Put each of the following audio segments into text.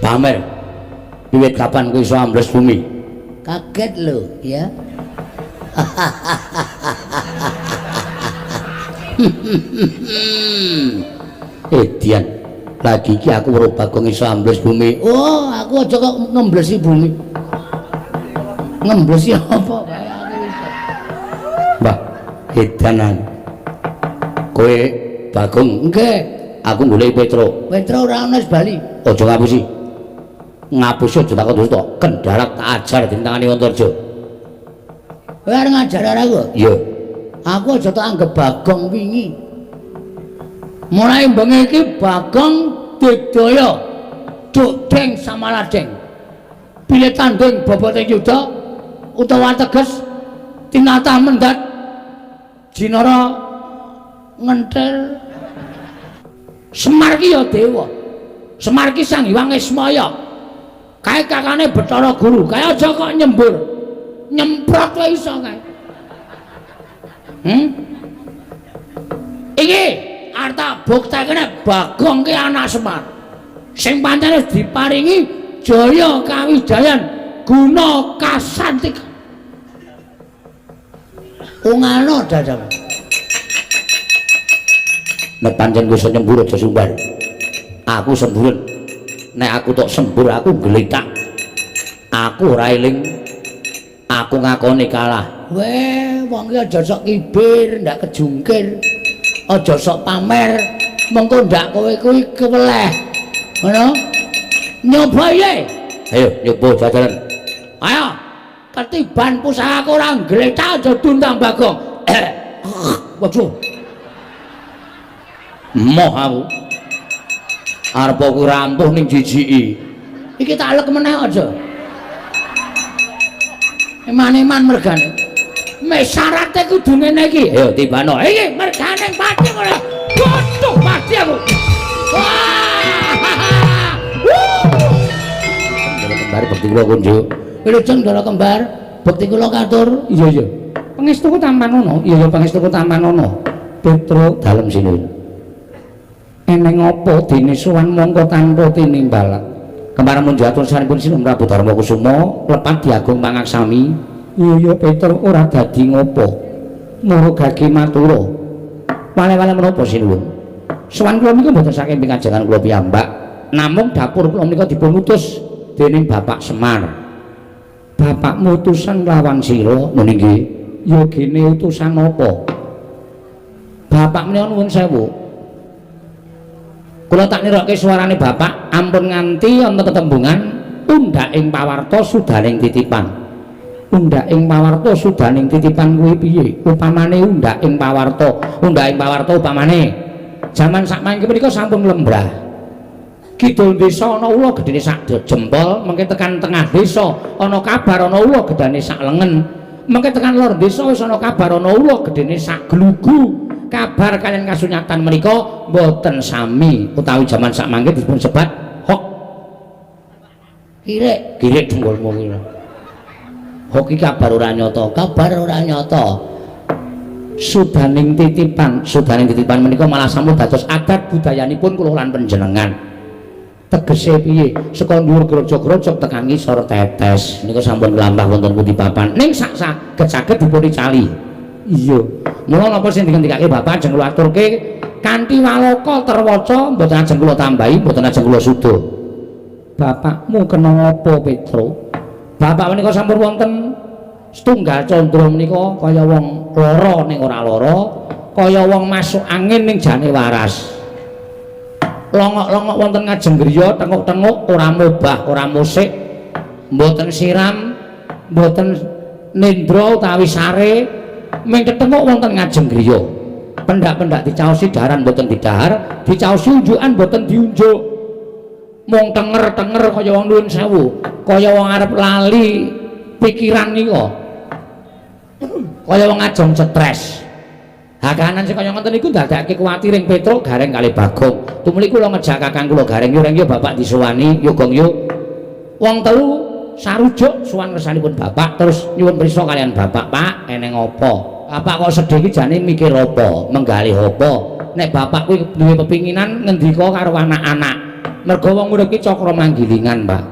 Pamer. Wiwit kapan kowe iso ambles bumi? Kaget lho, ya. Edian. Lagi iki aku weruh Bagong iso ambles bumi. Oh, aku aja kok ngemblesi bumi. Ngemblesi apa kae aku iso. Mbah, edanan. Kowe Bagong, Nggih, aku golek Petro. Petro ora ono wis bali. Aja ngapusi. Ngapusi aja takon dosa. Kendharat tak ajar ditangani Antarja. Kowe arep ngajar aku? Iya. Aku aja tak anggap Bagong wingi. Mulai bengi iki Bagong digdaya dukdeng samaladeng. Pilih tanding bobote yuda utawa teges tinatah mendhat jinara ngenthil. Semar ki ya dewa. Semar ki Sang Hyang Ismaya. Kae kakane Bathara Guru. Kae aja kok nyembur. Nyemprot wae iso kae. Iki arep tak buktekne Bagong ki anak Semar. Sing pancen wis diparingi jaya kawijayan guna kasantika. Ungano dadamu. Nek pancen kowe iso nyembur aja sumbar. Aku semburen. Nek aku tok sembur aku gletak. Aku ora eling. Aku ngakoni kalah. Weh, wong ki aja sok kibir, ndak kejungkir. Aja sok pamer, mengko ndak kowe kuwi keweleh. Ngono? Nyoba ye. Ayo nyoba jajaran. Ayo. Ketiban pusakaku ora gletak aja duntang Bagong. Waduh. Moh aku. Arep kuwi rampuh ning jijiki. Iki tak lek meneh aja. Eman-eman mergane. Mek syarate kudu ngene iki. Ayo tibano. Iki mergane pati ora. Waduh, pati aku. Wah. Ndara kembar bekti kula kunjuk. Wilujeng Ndara kembar, bekti kula katur. Iya iya. Pangestuku tampanono. Iya iya pangestuku tampanono. Petro dalem sinuwun. Eneng apa dene sowan mongko tanpa tinimbalan. Kembar munjatur sanipun Sinuwun Prabu Darma Kusuma lepat diagung pangaksami. Iya iya Petro ora dadi ngopo. Murugage matura. Wale-wale menapa sinuwun? Sowan kula menika mboten saking pikajengan kula piyambak. Namung dapur kula menika dipun utus dening Bapak Semar. Bapakmu utusan lawan sira muni nggih. Ya gene utusan apa? Bapak menika nuwun sewu. Kula tak nirokke suarane bapak ampun nganti ana tetembungan undhak ing pawarta sudaning titipan. Undhak ing pawarta sudaning titipan kuwi piye? Upamane undhak ing pawarta, undhak ing pawarta upamane jaman sakmangke menika sampun lembrah. Kidul desa ana ula gedene sak jempol, mengke tekan tengah desa ana kabar ana ula gedane sak lengen. Mengke tekan lor desa wis ana kabar ana ula gedene sak glugu. Kabar kalian kasunyatan menika mboten sami utawi jaman sakmangke dipun sebat hok. Kirik, kirik dengkulmu kuwi. Hok iki kabar ora nyata, kabar ora nyata. Sudaning titipan, sudaning titipan menika malah sampun dados adat budayanipun kula lan panjenengan. Tegese piye? Saka dhuwur grojog-grojog tekan ngisor tetes. Nika sampun mlampah wonten pundi papan. Ning sak saged-saged dipun icali. Iya. Mula napa sing dingendikake Bapak ajeng kula aturke kanthi waloka terwaca mboten ajeng kula tambahi, mboten ajeng kula suda. Bapakmu kena ngapa, Petro? Bapak menika sampun wonten setunggal candra menika kaya wong lara ning ora lara, kaya wong masuk angin ning jane waras. Longok-longok wonten ngajeng griya, tenguk-tenguk ora mobah, ora musik, mboten siram, mboten nendra utawi sare, ming tetenguk wonten ngajeng griya. Pendak-pendak dicaosi daharan mboten didahar, dicaosi unjukan mboten diunjuk. Mung tenger-tenger kaya wong nuwun sewu, kaya wong arep lali pikiran nika. Kaya wong ajeng stres. Hakanan sing kaya ngoten niku ndadekake kuwatir ing Petruk Gareng kalih Bagong. Tumuli kula ngejak kakang kula Gareng, yo reng yo bapak disuwani, yo gong yo. Wong telu sarujuk suwan ngersanipun bapak terus nyuwun prisa kalian bapak, Pak, eneng apa? Bapak kok sedih iki jane mikir apa? Menggalih apa? Nek bapak kuwi duwe pepinginan ngendika karo anak-anak. Mergo wong urip ki cakra manggilingan, Pak.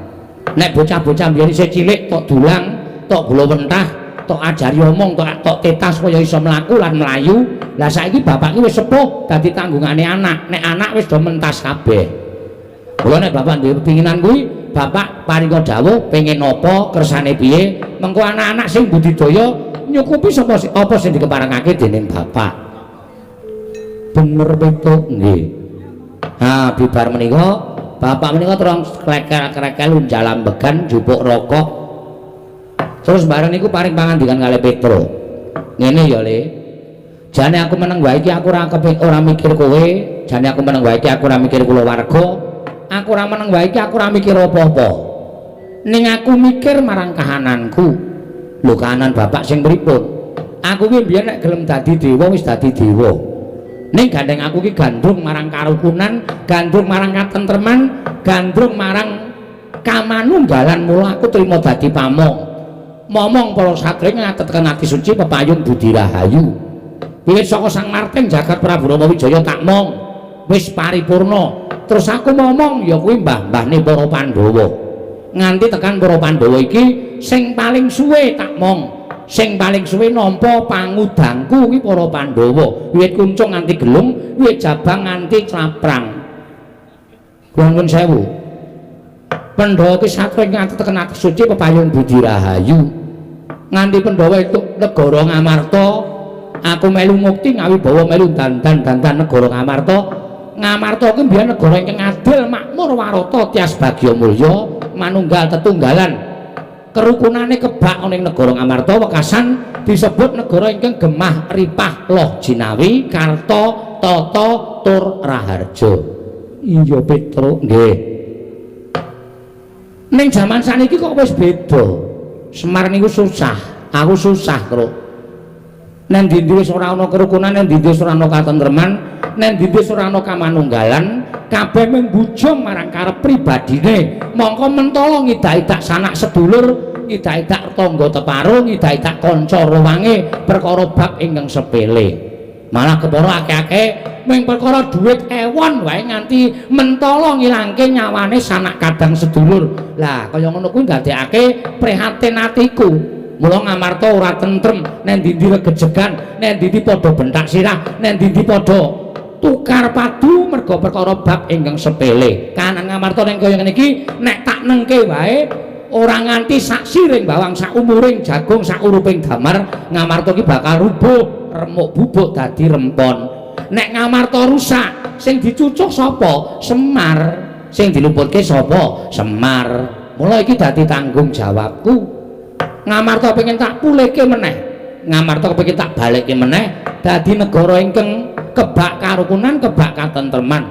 Nek bocah-bocah biyen isih cilik tok dulang, tok gula wentah, tok ajari omong, tok tok tetas kaya iso mlaku lan mlayu. Lah saiki bapak ki wis sepuh dadi tanggungane anak. Nek anak wis do mentas kabeh. Kula nek bapak duwe pepinginan kuwi, bapak paringa dawuh pengen apa, kersane piye, mengko anak-anak sing budidaya nyukupi sapa apa sing dikeparengake dening bapak. Bener Petruk nggih. Ha bibar menika bapak menika terus klekel-klekel unjal ambegan jupuk rokok. Terus bareng niku paring pangandikan kalih Petruk. Ngene ya, Le. Jane aku meneng wae iki aku ora ora mikir kowe, jane aku meneng wae iki aku ora mikir kulawarga. Aku ora meneng wae iki aku ora mikir apa-apa. Ning aku mikir marang kahananku. Lho kahanan bapak sing pripun? Aku ki mbiyen nek gelem dadi dewa wis dadi dewa. Ning gandeng aku ki gandrung marang karukunan, gandrung marang katentreman, gandrung marang kamanunggalan, mula aku trima dadi pamong. Momong para satria ngatetekan ati suci pepayung budi rahayu. Wiwit saka Sang Marting jagat Prabu Rama Wijaya tak mong wis paripurna. Terus aku momong ya kuwi mbah-mbahne para Pandhawa. Nganti tekan para Pandhawa iki sing paling suwe tak mong, sing paling suwe nampa pangudangku kuwi para Pandhawa. Wiwit kuncung nganti gelung, wiwit jabang nganti claprang. Kula nuwun sewu. Pandhawa ki satria nganti tekan ati suci pepayung budi rahayu. Nganti Pandhawa itu negara Ngamarta, aku melu mukti ngawibawa melu dandan-dandan negara Ngamarta. Ngamarta kuwi mbiyen negara ingkang adil, makmur, warata, tias bagya mulya, manunggal tetunggalan. Kerukunane kebak ana ing negara Ngamarta wekasan disebut negara ingkang gemah ripah loh jinawi karta tata tur raharja. Iya Petruk nggih. Ning jaman saniki kok wis beda. Semar niku susah, aku susah, Truk. Nang ndi wis ora ana kerukunan, nang ndi wis ora ana katentreman, nang ndi wis ora ana kamanunggalan, kabeh mung bujung marang karep pribadine. Mongko mentala ngidak-idak sanak sedulur, ngidak-idak tangga teparo, ngidak-idak kanca rewange perkara bab ingkang sepele. Malah kepara akeh-akeh mung perkara dhuwit ewon wae nganti mentala ngilangke nyawane sanak kadang sedulur. Lah kaya ngono kuwi ndadekake prihatin atiku. Mula Ngamarta ora tentrem, nang ndi-ndi regejegan, nang ndi-ndi padha bentak sirah, nang ndi-ndi padha tukar padu merga perkara bab ingkang sepele. Kahanan Ngamarta ning kaya ngene iki nek tak nengke wae ora nganti sak siring bawang, sak umuring jagung, sak uruping damar, Ngamarta ki bakal rubuh, remuk bubuk dadi rempon. Nek Ngamarta rusak, sing dicucuk sapa? Semar. Sing diluputke sapa? Semar. Mula iki dadi tanggung jawabku. Ngamarta pengen tak pulihke meneh. Ngamarta kepengin tak balekke meneh dadi negara ingkang kebak karukunan, kebak katentreman.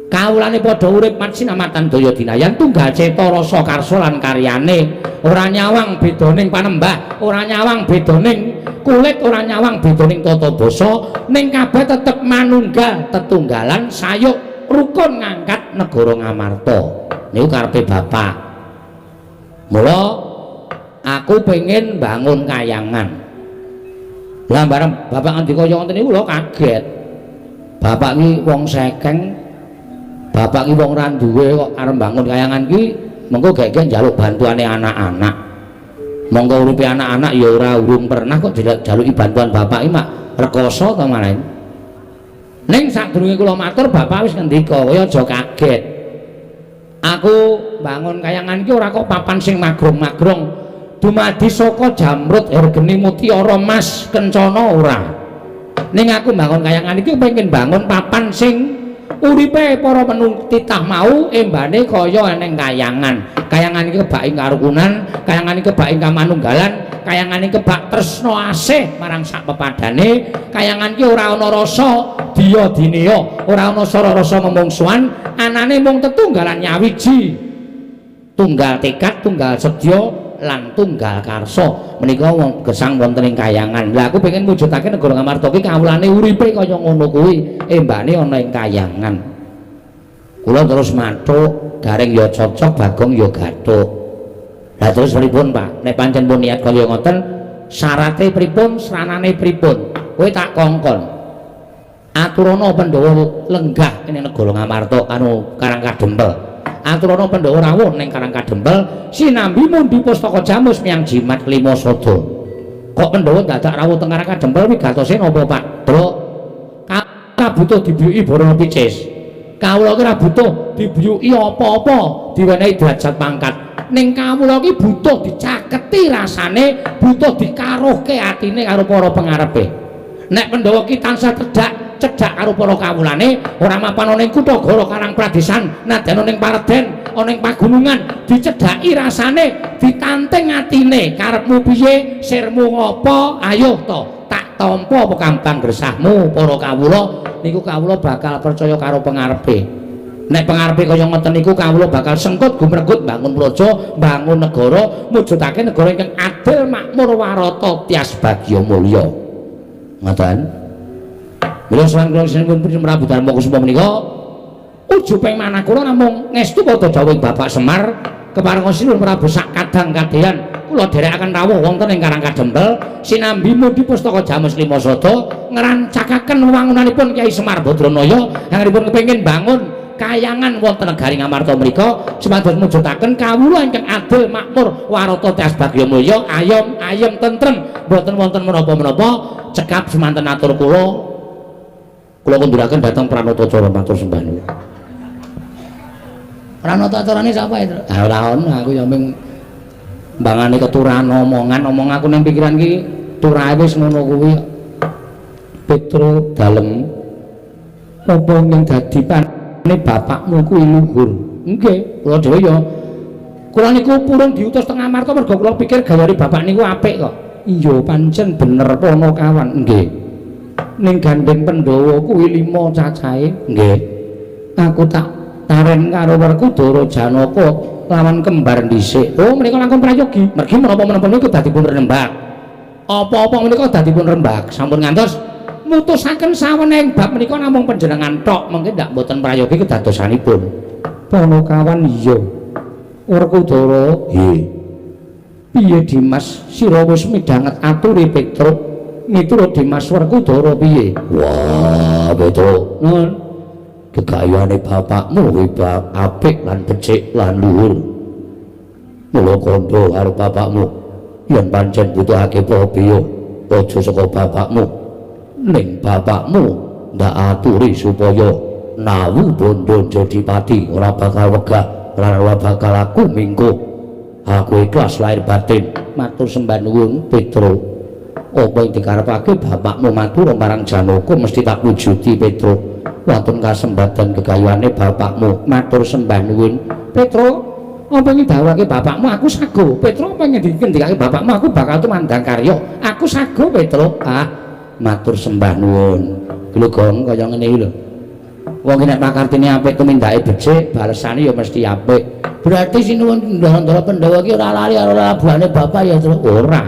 Kawulane padha urip matsinamatan daya dinayan tunggal cetha rasa karsa lan karyane. Ora nyawang bedaning panembah, ora nyawang bedaning kulit, ora nyawang bedaning tata basa, ning kabeh tetep manunggal tetunggalan sayuk rukun ngangkat negara Ngamarta. Niku karepe bapak. Mula aku pengen bangun kayangan. Lah bareng bapak ngendika kaya ngoten niku kula kaget. Bapak ki wong sekeng, bapak ki wong ra duwe kok arep bangun kayangan ki mengko gek-gek njaluk bantuane anak-anak. Monggo uripe anak-anak ya ora urung pernah kok jaluki bantuan bapak ki mak rekoso to malah. Ning sadurunge kula matur bapak wis ngendika, kowe aja kaget. Aku bangun kayangan ki ora kok papan sing magrong-magrong. Dumadi saka jamrut hergeni mutiara mas kencana ora. Ning aku bangun kayangan iki pengen bangun papan sing uripe para titah mau embane kaya eneng kayangan. Kayangan iki kebak ing karukunan, kayangan iki kebak ing kamanunggalan, kayangan iki kebak tresna asih marang sak pepadane, kayangan iki ora ana rasa diya dineya, ora ana sara rasa memungsuhan, anane mung tetunggalan nyawiji. Tunggal tekad, tunggal sedya lan tunggal karsa. Menika wong gesang wonten ing kayangan. Lah aku pengen mujudake negara Ngamarta ki kawulane uripe kaya ngono kuwi, embane ana ing kayangan. Kula terus mathuk, Gareng ya cocok, Bagong ya gathuk. Lah terus pripun, Pak? Nek pancen pun niat kaya ngoten, syarate pripun, sranane pripun? Kowe tak kongkon. Aturana Pandhawa lenggah ing negara Ngamarta anu Karang Kadempel. Aturana Pandhawa rawuh ning Karang Kadempel sinambi mundi pustaka jamus miyang jimat kelima sada. Kok Pandhawa dadak rawuh teng Karang Kadempel wigatose napa Pak? Truk kabutuh dibiyuki Barana Picis. Kawula ki ora butuh dibiyuki apa-apa, diwenehi derajat pangkat. Ning kawula ki butuh dicaketi rasane, butuh dikaruhke atine karo para pengarepe. Nek Pandhawa ki tansah cedhak cedhak karo para kawulane, ora mapan ana ing kutha Goro Karang Pradesan, nadyan ana ing pareden, ana ing pagunungan, dicedhaki rasane, ditanting atine, karepmu piye, sirmu ngopo, ayo to tak tampa pekambang gresahmu para kawula. Niku kawula bakal percaya karo pengarepe. Nek pengarepe kaya ngoten niku kawula bakal sengkut gumregut bangun praja, bangun negara, mujudake negara ingkang adil, makmur, warata, tias bagya mulya. Ngoten. Mila sowan kula sinuwun Prabu Darma Kusuma menika ujuping manah kula namung ngestu padha dawuhing Bapak Semar keparenga sinuwun Prabu sak kadang kadeyan kula dherekaken rawuh wonten ing Karang Kadempel sinambi mundi pustaka Jamus Lima Sada ngrancakaken wewangunanipun Kyai Semar Badranaya anggenipun kepengin bangun kayangan wonten negari Ngamarta mriku supados mujudaken kawula ingkang adil makmur warata tias bagya mulya ayom ayem tentrem boten wonten menapa-menapa. Cekap semanten atur kula, kula kunduraken dhateng Pranatacara matur sembah nuwun. Pranatacarane sapa itu? Ah ora ono, aku ya ming mbangane keturahan omongan omong aku ning pikiran ki turahe wis ngono kuwi. Petro dalem apa ning dadi pane bapakmu kuwi luhur? Nggih, kula dhewe ya kula niku purun diutus teng Amarta mergo kula pikir gayane bapak niku apik kok. Iya pancen bener Panakawan. Nggih. Ning gandeng Pandhawa kuwi 5 cacahe. Nggih. Aku tak taren karo Werkudara Janaka lawan kembar dhisik. Oh, menika langkung prayogi. Mergi menapa-menapa niku dadi pun rembak. Apa-apa menika dadi pun rembak. Sampun ngantos mutusaken sawenehing bab menika namung panjenengan tok, mengke ndak mboten prayogi kedadosanipun. Panakawan iya. Werkudara, nggih. Piye Dimas, sira wis midhanget aturi Petruk? Miturut Dimas Werkudara piye? Wah, Petruk. Nun. Gegayane bapakmu kuwi apik lan becik lan luhur. Mula kandha karo bapakmu yen pancen butuhake prabiya aja saka bapakmu. Ning bapakmu ndak aturi supaya nawu bondo jadi pati ora bakal wegah lan ora bakal aku mingko. Aku ikhlas lahir batin. Matur sembah nuwun Petro. Apa yang dikarepake bapakmu matur marang Janaka mesti tak wujudi Petro. Wonten kasembatan gegayane bapakmu matur sembah nuwun Petro. Apa yang didhawuhake bapakmu aku sago Petro. Apa yang dikendikake bapakmu aku bakal tumandang karya aku sago Petro. Ah matur sembah nuwun. Lho gong kaya ngene iki lho. Wong ki nek pakartine apik tumindake becik, balesane ya mesti apik. Berarti sinuwun Ndara Pandhawa ki ora lali karo labuhane bapak ya, Truk? Ora.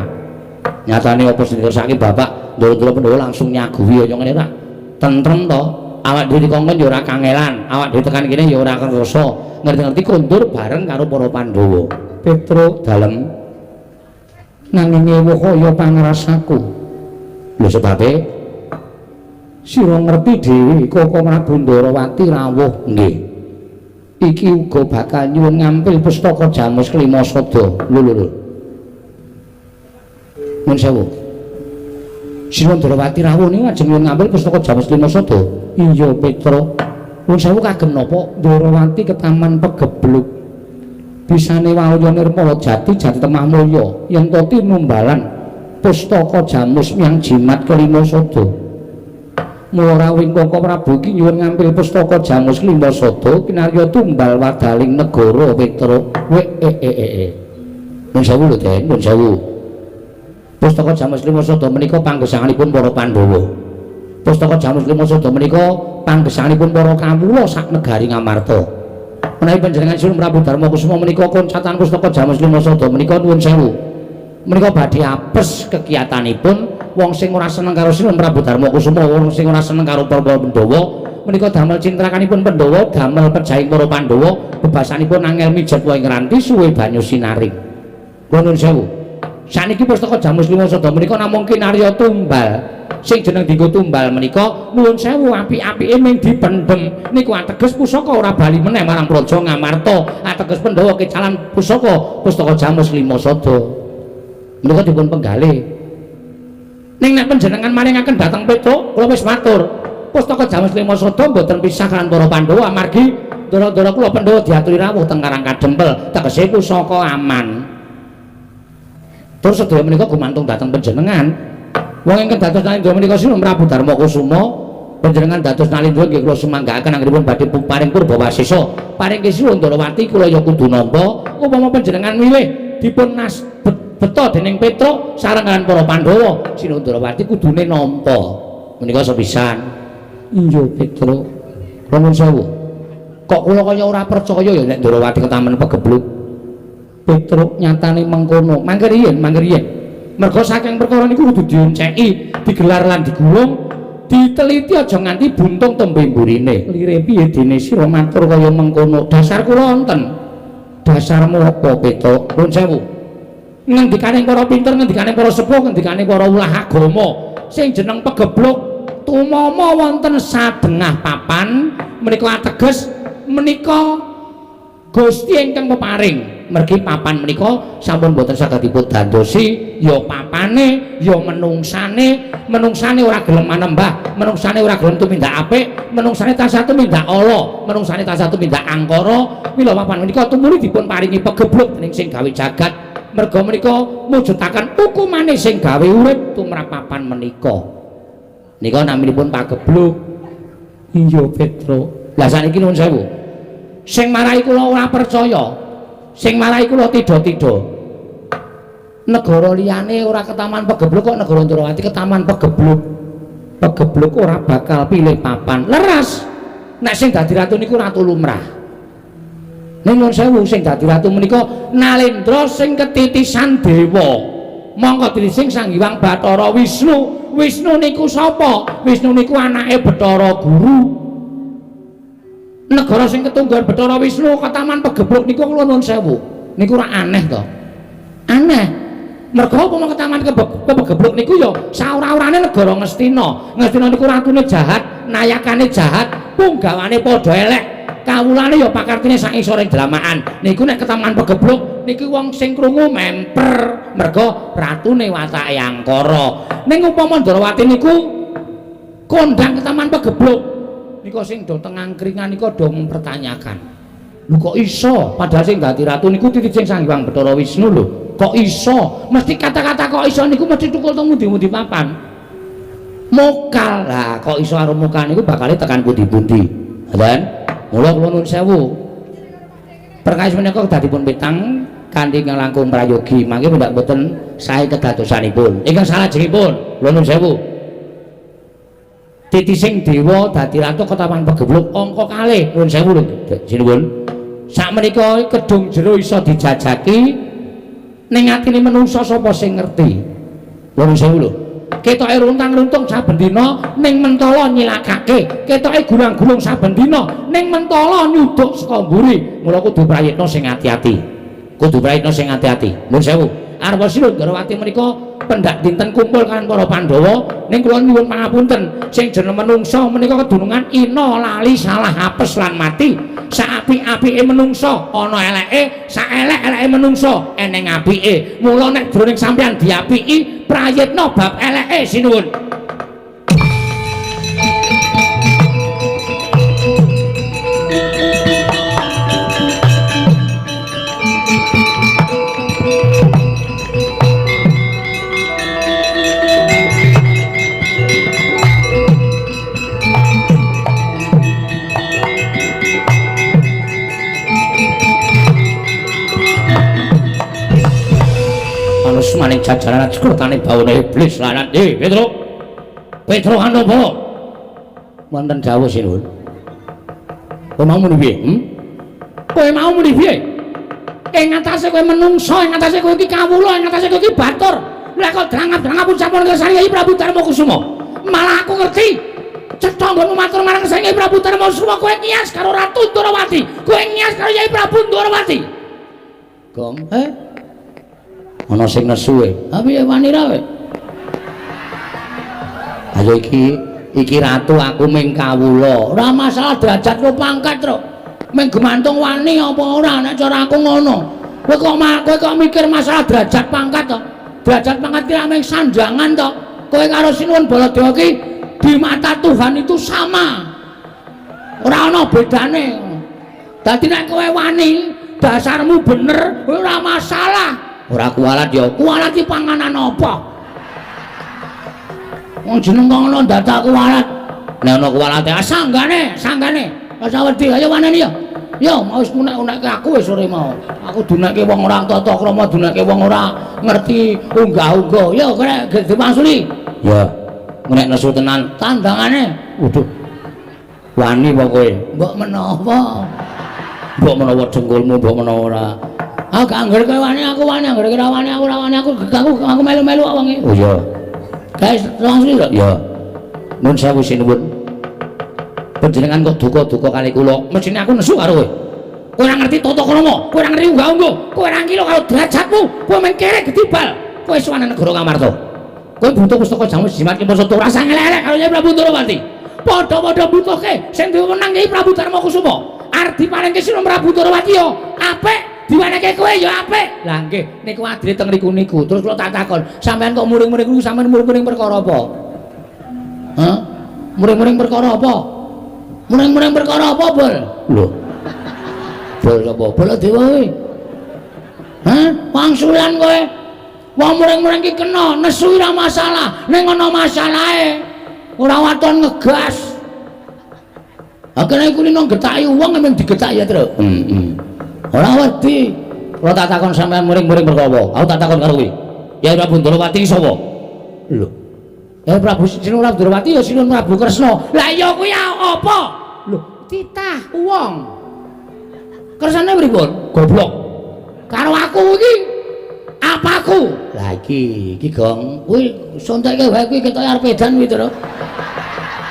Nyatane apa sing dikersake bapak Ndara Pandhawa langsung nyaguhi kaya ngene ta. Tentrem to. Awak dhewe dikongkon ya ora kangelan, awak dhewe tekan kene ya ora kerasa. Ngerti-ngerti kondur bareng karo para Pandhawa. Petro dalem nanging ewuh kaya pangrasaku. Lho sebabe sira ngerti dhewe Koko Prabu Ndarawati rawuh. Nggih. Iki uga bakal nyuwun ngampil pustaka Jamus Kelima Sada. Lho lho lho. Nuwun sewu. Sinuwun Ndarawati rawuh niku ajeng nyuwun ngampil pustaka Jamus Kelima Sada. Iya Petro. Nuwun sewu kagem napa? Ndarawati ketaman pegebluk. Bisane waya nirmala jati jati temah mulya yen to tinumbalan pustaka Jamus miyang jimat kelima sada. Mula rawuhing Koko Prabu iki nyuwun ngampil pustaka Jamus Kelima Sada kinarya tumbal wadaling negara Petro. We e e e e. Nuwun sewu lho Den, nuwun sewu. Pustaka Jamus Kelima Sada menika panggesanganipun para Pandhawa. Pustaka Jamus Kelima Sada menika panggesanganipun para kawula sak negari Ngamarta. Menawi panjenengan Sinuwun Prabu Darma Kusuma menika koncatan pustaka Jamus Kelima Sada menika nuwun sewu. Menika badhe apes kegiatanipun wong sing ora seneng karo Sinuwun Prabu Darma Kusuma, wong sing ora seneng karo para Pandhawa menika damel cintrakanipun Pandhawa, damel pejahing para Pandhawa, bebasanipun angel mijet wae ngranti suwe banyu sinaring. Kula nuwun sewu. Saniki pustaka Jamus Lima Sada menika namung kinarya tumbal. Sing jeneng dienggo tumbal menika nuwun sewu apik-apike ming dipendhem. Niku ateges pusaka ora bali meneh marang Praja Ngamarta. Ateges Pandhawa kecalan pusaka, pustaka Jamus Lima Sada. Menika dipun penggalih. Ning nek panjenengan maringaken dhateng Petruk, kula wis matur. Pustaka Jamus Lima Sada mboten pisah kan para Pandhawa amargi ndara-ndara kula Pandhawa diaturi rawuh teng Karang Kadempel, tegese pusaka aman. Terus sedaya menika gumantung dhateng panjenengan. Wong ingkang dados Nalindra menika Sinuhun Prabu Darma Kusuma, panjenengan dados Nalindra nggih kula sumanggaaken anggenipun badhe paring purbawasesa. Paring Sinuhun Ndorowati kula ya kudu nampa. Upama panjenengan milih dipun nas beta dening Petruk sareng kaliyan para Pandhawa, Sinuhun Ndorowati kudune nampa. Menika sepisan. Iya Petruk. Nuwun sewu. Kok kula kaya ora percaya ya nek Ndorowati ketamen pegebluk. Petruk nyatane mengkono. Mangke riyin, mangke riyin. Merga saking perkara niku kudu dionceki, digelar lan digulung, diteliti aja nganti buntung tembe mburine. Lire piye dene sira matur kaya mengkono? Dasar kula wonten. Dasarmu apa, Petruk? Nuwun sewu. Ngendikane para pinter, ngendikane para sepuh, ngendikane para ulah agama, sing jeneng pegebluk tumama wonten sadengah papan menika ateges menika Gusti ingkang peparing. Mergi papan menika sampun boten saged dipun dandosi, ya papane, ya menungsane, menungsane ora gelem manembah, menungsane ora gelem tumindak apik, menungsane tansah tumindak ala, menungsane tansah tumindak angkara. Mila papan menika tumuli dipun paringi pegebluk dening sing gawe jagat. Merga menika mujudaken hukumane sing gawe urip tumrap papan menika. Nika naminipun pagebluk. Iya Petruk. Lah saniki nuwun sewu. Sing marai kula ora percaya, sing marai kula tidha-tidha. Negara liyane ora ketaman pegebluk kok negara Ndorowati ketaman pegebluk. Pegebluk ora bakal pilih papan. Leres. Nek sing dadi ratu niku ratu lumrah. Ning nuwun sewu sing dadi ratu menika Nalendra sing ketitisan dewa. Mongko titising Sang Hyang Bathara Wisnu. Wisnu niku sapa? Wisnu niku anake Bathara Guru. Negara sing ketunggal Bathara Wisnu ketaman pegebluk niku kula nuwun sewu. Niku ora aneh to? Aneh. Merga apa ketaman pegebluk niku ya saora-orane negara Ngastina. Ngastina niku ratune jahat, nayakane jahat, punggawane padha elek. Kawulane ya pakartine sak isoring dlamaan. Niku nek ketaman pegebluk niku wong sing krungu memper merga ratune watake angkara. Ning upama Ndorowati niku kondang ketaman pegebluk nika sing do teng angkringan nika do mempertanyakan. Lho kok iso? Padahal sing dadi ratu niku titising Sang Hyang Bathara Wisnu lho. Kok iso? Mesti kata-kata kok iso niku mesti tukul teng pundi-pundi papan. Mokal. Lah kok iso karo mokal niku bakale tekan pundi-pundi. Ngoten. Mula kula nuwun sewu. Perkawis menika kedadipun petang kanthi langkung prayogi mangke mundhak boten sae kedadosanipun. Ingkang salajengipun kula nuwun sewu. Titising dewa dadi ratu ketaman pegebluk angka kalih nuwun sewu lho sinuwun. Sakmenika kedung jero iso dijajaki ning atine menungsa sapa sing ngerti. Nuwun sewu lho. Ketoke runtang-runtung saben dina ning mentala nyilakake, ketoke gulang-gulung saben dina ning mentala nyuduk saka mburi. Mula kudu prayitna sing ati-ati. Kudu prayitna sing ati-ati. Nuwun sewu. Arwa Sinuhun Ndorowati menika pendak dinten kumpul kaliyan para Pandhawa ning kula nyuwun pangapunten sing jeneng menungsa menika kedunungan ina lali salah apes lan mati. Saapik-apike menungsa ana eleke, saelek-eleke menungsa eneng apike. Mula nek jroning sampeyan diapiki prayitna bab eleke sinuwun. Maning jajaran sekrutane bawane iblis lanat. Petruk. Petruk Handopo. Wonten dawuh sinuwun. Kowe mau muni piye? Kowe mau muni piye? Ing atase kowe menungsa, ing atase kowe iki kawula, ing atase kowe iki batur. Lah kok drangap-drangap pun sampun ngersani Kyai Prabu Darma Kusuma. Malah aku ngerti. Cetha nggonmu matur marang ngersani Kyai Prabu Darma Kusuma, kowe ngias karo Ratu Ndorowati. Kowe ngias karo Kyai Prabu Ndorowati. Gong, Ana sing nesu e. Ha piye wani ra kowe? Ayo iki ratu aku ming kawula. Ora masalah derajat karo pangkat, Truk. Ming gemantung wani apa ora nek cara aku ngono. Kowe kok mikir masalah derajat pangkat to? Derajat pangkat ki ming sanjangan to. Kowe karo Sinuwun Baladewa ki di mata Tuhan itu sama. Ora ana bedane. Dadi nek kowe wani, dasarmu bener, ora masalah. Ora kualat ya. Kualat ki panganan apa? Wong jeneng kok ngono dadak kualat. Nek ana kualate sanggane, sanggane. Rasa wedi, ayo waneni ya. Yo, mau wis unek-unekke aku wis sore mau. Aku dunekke wong ora tata krama, dunekke wong ora ngerti unggah-ungguh. Yo, kene diwangsuli. Ya. Nek nesu tenan tandangane. Waduh. Wani apa kowe? Mbok menawa. Mbok menawa dengkulmu, mbok menawa ora. Aku gak angger kowe wani, aku wani, angger ora wani, aku ora wani, aku melu-melu kok wong iki. Oh iya. Guys, langsung lho. Ya. Nuwun sewu sinuwun. Panjenengan kok duka-duka kali kula. Mesthine aku nesu karo kowe. Kowe ora ngerti tata krama, kowe ora ngerti unggah-ungguh, kowe ora ngira karo derajatmu, kowe mung kerek gedibal. Kowe sowan negara Ngamarta. Kowe butuh pustaka jamus jimat ki maksud ora usah ngelek-elek karo Kyai Prabu Ndorowati. Padha-padha butuhke sing duwe wenang Kyai Prabu Darma Kusuma. Arep diparingke Sinuwun Prabu Ndorowati ya apik, diwenehke kowe ya apik. Lah nggih, niku adile teng riku niku. Terus kula tak takon, sampean kok muring-muring niku sampean muring-muring perkara apa? Hah? Muring-muring perkara apa? Muring-muring perkara apa, Bol? Lho. Bol apa? Baladewa kuwi. Hah? Wangsulan kowe. Wong muring-muring ki kena, nesu ora masalah, ning ana masalahe. Ora waton ngegas. Ha kene iku nang getaki wong emang digetaki ya, Truk. Heeh. Ora wedi. Kula tak takon sampean muring-muring perkara apa? Aku tak takon karo kowe. Kyai Prabu Ndorowati sapa? Lho. Kyai Prabu Sinuwun Prabu Ndorowati ya Sinuwun Prabu Kresna. Lah iya kuwi apa? Lho, titah wong. Kersane pripun? Goblok. Karo aku iki apaku? Lah iki Gong. Kuwi sontekke wae kuwi ketoke arep edan kuwi, Truk.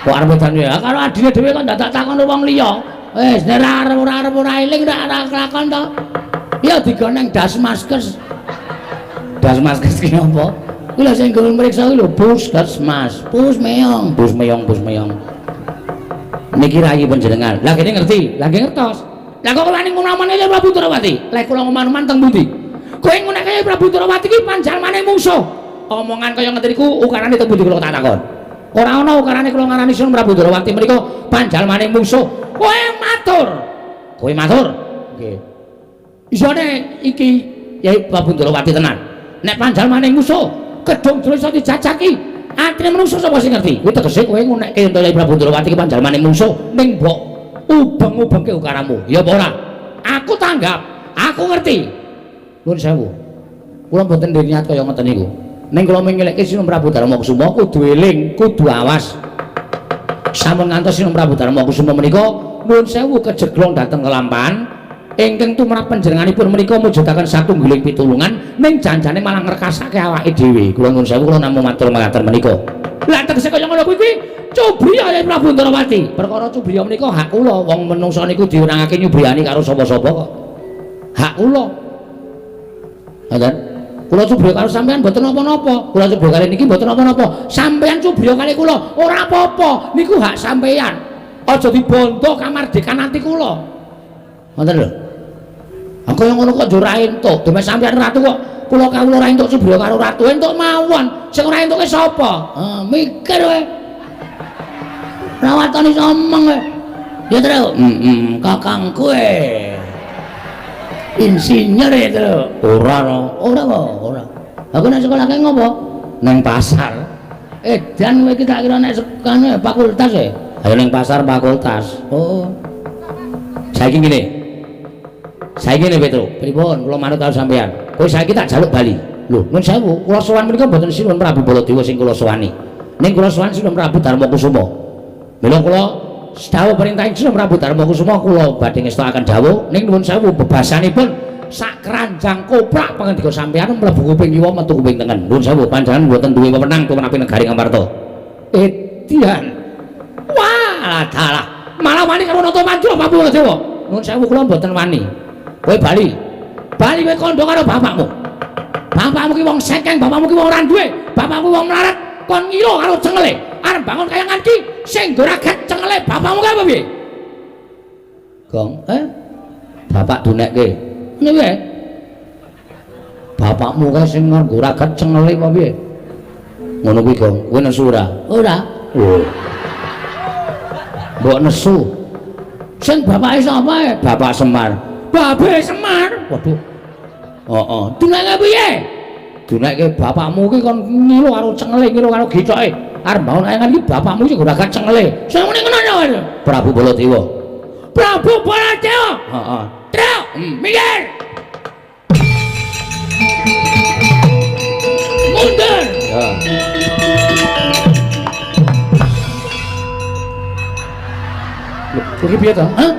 Kok arep edan ya? Karo adine dhewe kok dadak takon wong liya. Wis nek ora arep ora eling ora kelakon to. Ya digoneng Dasmaskes. Dasmaskes ki apa? Kuwi lho sing nggo mriksa kuwi lho Puskesmas. Pus meong. Pus meong, pus meong. Niki rayi panjenengan. Lah kene ngerti, lah nggih ngertos. Lah kok wani ngomongane ya Prabu Ndorowati? Lek kula ngoman-oman teng pundi? Kowe ngunekke Prabu Ndorowati ki panjalmane mungsuh. Omongan kaya ngeten niku ukarane teng pundi kula tak takon. Ora ana ukarane kula ngarani Sinuwun Prabu Ndorowati menika panjalmane mungsuh. Kowe matur. Kowe matur. Nggih. Isone iki Kyai Prabu Ndorowati tenan. Nek panjalmane musuh, kedung dulu iso dijajaki. Atine menungso sapa sing ngerti? Kuwi tegese kowe ngunekke ento Kyai Prabu Ndorowati ki panjalmane mungsuh ning mbok ubeng-ubengke ukaramu. Ya apa ora? Aku tanggap, aku ngerti. Nuwun sewu. Kula mboten duwe niat kaya ngoten niku. Ning kula mengelekke Sinuwun Prabu Darma Kusuma kudu eling, kudu awas. Sampun ngantos Sinuwun Prabu Darma Kusuma menika nuwun sewu kejeglong dhateng kelampahan ingkang tumrap panjenenganipun menika mujudaken satunggiling pitulungan ning janjane malah ngrekasake awake dhewe. Kula nuwun sewu kula namung matur mekaten menika. Lah tegese kaya ngono kuwi cubriya Kyai Prabu Ndorowati. Perkara cubriya menika hak kula, wong menungsa niku diwenangake nyubriyani karo sapa-sapa kok. Hak kula. Ngoten. Kula cubriya karo sampean mboten napa-napa. Kula cubriya kali niki mboten napa-napa. Sampean cubriya kali kula ora apa-apa. Niku hak sampean. Aja dibondo kamardikan ati kula. Ngoten lho. Aku yang ngono kok ora entuk. Dene sampean ratu kok kula kawula ora entuk cubriya karo ratu. Entuk mawon. Sing ora entuke sapa? Ha, mikir kowe. Rawatane iso omong kowe. Ya, Truk. Heeh, kakangku e. Insinyur ya, Truk. Ora no. Ora kok, ora. Aku nek sekolah kae ngopo? Nang pasar. Edan kowe iki tak kira nek sekane fakultas e. Ayo nang pasar fakultas. Oh. Saiki ngene. Saiki ngene, Petro. Pripun? Kula manut karo sampean. Kowe saiki tak jaluk bali. Lho, nuwun sewu, kula sowan menika mboten Sinuwun Prabu Baladewa sing kula sowani. Ning kula sowan Sinuwun Prabu Darma Kusuma. Mila kula dawuh perintah Sinuwun Prabu Darma Kusuma kula badhe ngestokaken dawuh ning nuwun sewu bebasanipun sak keranjang koprak pangandika sampean mlebu kuping kiwa metu kuping tengen. Nuwun sewu panjenengan mboten duwe wewenang tumrapi negari Ngamarta. Edian. Wah, dalah. Malah wani karo Nata Mandura Prabu Baladewa. Nuwun sewu kula mboten wani. Kowe bali. Bali kowe kandha karo bapakmu. Bapakmu ki wong sekeng, bapakmu ki wong ora duwe, bapakmu wong melarat, kon ngilo karo cengele. Arep bangun kayangan ki sing nggo cengele bapakmu kae apa piye? Gong, Bapak dunekke. Ngene piye? Bapakmu kae sing nggo ragat cengele apa piye? Ngono kuwi, Gong. Kowe nesu ora? Ora. Lho. Mbok nesu. Sing bapake sapa e? Bapak Semar. Babe Semar. Waduh. Heeh. Dunekke piye? Dunekke bapakmu ki kon ngilu karo cengele, ngilu karo githoke. Arep bangun kayangan iki bapakmu sing ragat cengele. Sing muni ngono ya? Prabu Baladewa. Prabu Baladewa. Heeh. Truk, minggir. Mundur. Ya. Kowe iki piye to? Hah?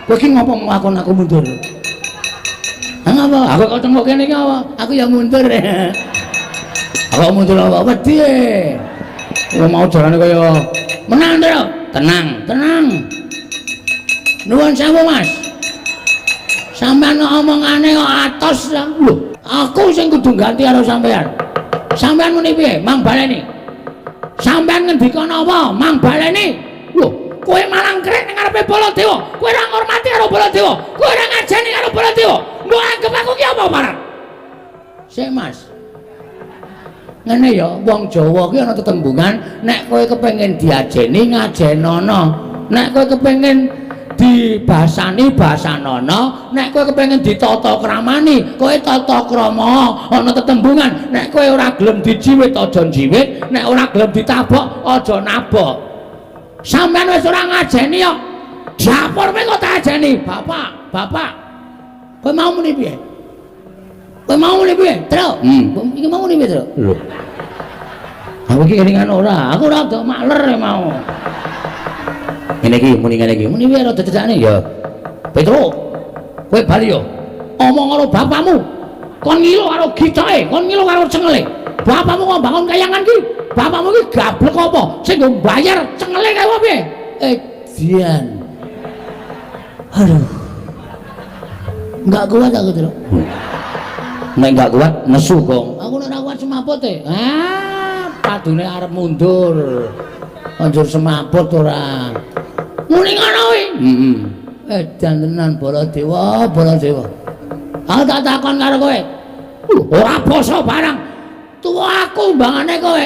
Kowe iki ngopo ngakon aku mundur? Hah apa? Aku kok tengok kene iki apa? Aku ya mundur. Aku mundur apa? Wedi. Kowe mau jarane kaya menang, Truk. Tenang, tenang. Nuwun sewu, Mas. Sampeyan omongane kok atos ta? Lho, aku sing kudu ganti karo sampeyan. Sampeyan muni piye? Mang baleni. Sampeyan ngendika napa? Mang baleni. Lho, kowe malang krek ning ngarepe Baladewa. Kowe ora ngurmati karo Baladewa. Kowe ora ngajeni karo Baladewa. Mbok anggep aku ki apa, Paran? Sik, Mas. Ngene ya, wong Jawa ki ana tetembungan, nek kowe kepengin diajeni ngajenono. Nek kowe kepengin dibasani basanono, nek kowe kepengin ditata kramani, kowe tata krama. Ana tetembungan, nek kowe ora gelem dijiwit aja njiwit, nek ora gelem ditabok aja nabok. Sampeyan wis ora ngajeni kok. Dapur kowe kok tak ajeni? Bapak, bapak. Kowe mau muni piye? Kowe mau muni piye, Truk? Iki mau muni piye, Truk? Lho. Aku iki kelingan ora, aku ora rada makler mau. Ngene iki muni ngene iki. Muni piye rada cedhakne? Ya. Petro, kowe bali yo. Omong karo bapakmu. Kon ngilu karo githoke, kon ngilu karo cengele. Bapakmu kok bangun kayangan ki? Bapakmu ki gablek apa? Sing nggo mbayar cengele kae apa piye? Edian. Aduh. Enggak kuat aku, Truk. Nek enggak kuat nesu, Gong. Aku nek ora kuat semaput e. Ah, padune arep mundur. Anjur semaput ora. Muni ngono kuwi. Heeh. Edan tenan Baladewa, Baladewa. Aku tak takon karo kowe. Ora basa barang. Tuwa aku mbangane kowe.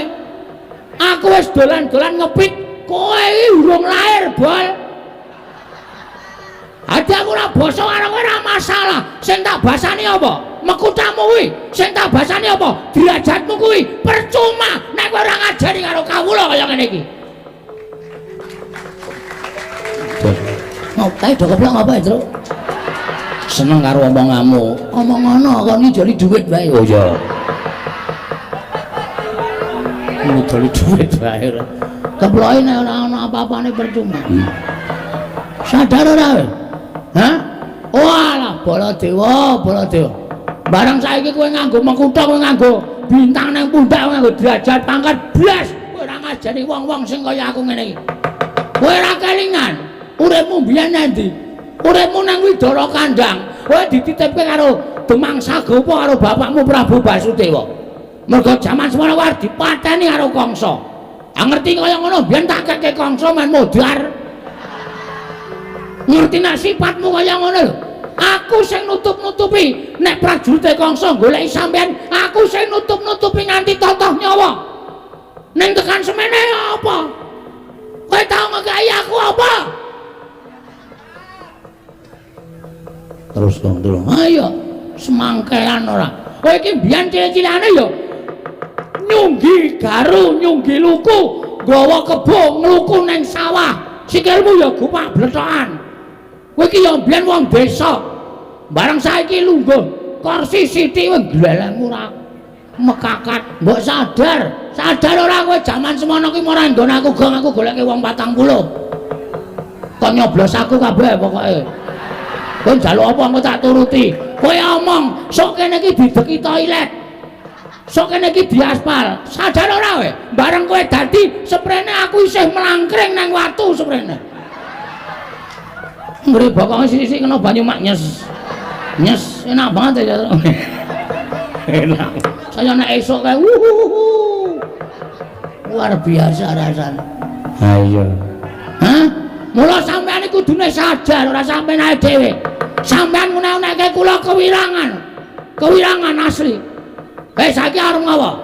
Aku wis dolan-dolan ngepit, kowe iki urung lahir, Bol. Adi aku ora basa karo kowe ora masalah. Sing tak basani apa? Mekutamu kuwi. Sing tak basani apa? Derajatmu kuwi. Percuma nek kowe ora ngajari karo kawula kaya ngene iki. Ngopo do keplok ngapa, Truk? Seneng karo omonganmu. Omong ngono kon ngijoli dhuwit wae. Oh iya. Ngijoli dhuwit wae. Keploke nek ora ana apa-apane percuma. Sadar ora kowe? Hah? Walah, Baladewa, Baladewa. Barang saiki kowe nganggo mengkutha, kowe nganggo bintang nang pundak, kowe nganggo derajat pangkat blas, kowe ora ngajari wong-wong sing kaya aku ngene iki. Kowe ora kelingan. Uripmu biyen nang ndi? Uripmu nang Widara Kandang. Kowe dititipke karo Demang Sagopa karo bapakmu Prabu Basudewa. Mergo jaman semono kowe dipateni karo Kangsa. Ah ngerti kaya ngono biyen tak keke Kangsa men modar. Ngerti nek sifatmu kaya ngono lho. Aku sing nutup-nutupi nek prajurite Kangsa goleki sampean, aku sing nutup-nutupi nganti totoh nyawa. Ning tekan semene apa? Kowe tau ngekeki aku apa? Terus dong, terus. Ayo, semangkean ora. Kowe iki mbiyen cilik-cilikane ya nyunggi garu, nyunggi luku, nggawa kebo ngluku ning sawah. Sikilmu ya gupak blethokan. Kowe iki ya mbiyen wong desa. Bareng saiki lungguh kursi sithik kowe glelengmu ora mekakat. Mbok sadar, sadar ora kowe jaman semono ki ora nggon aku gong aku goleke wong 40. Kon nyoblos aku kabeh pokoke. Kowe njaluk apa aku tak turuti. Kowe omong sok kene iki dideki toilet. Sok kene iki diaspal. Sadar ora kowe? Bareng kowe dadi seprene aku isih melangkring nang watu seprene. Ngri bokonge sithik-sithik kena banyu mak nyes. Nyes, enak banget ya. Enak. Saya nek esuk kae uhuhu. Luar biasa rasane. Ha iya. Hah? Mula sampean iki kudune sadar ora sampean ae dhewe. Sampean ngene-neke kula kewirangan. Kewirangan asli. Saiki arep ngopo?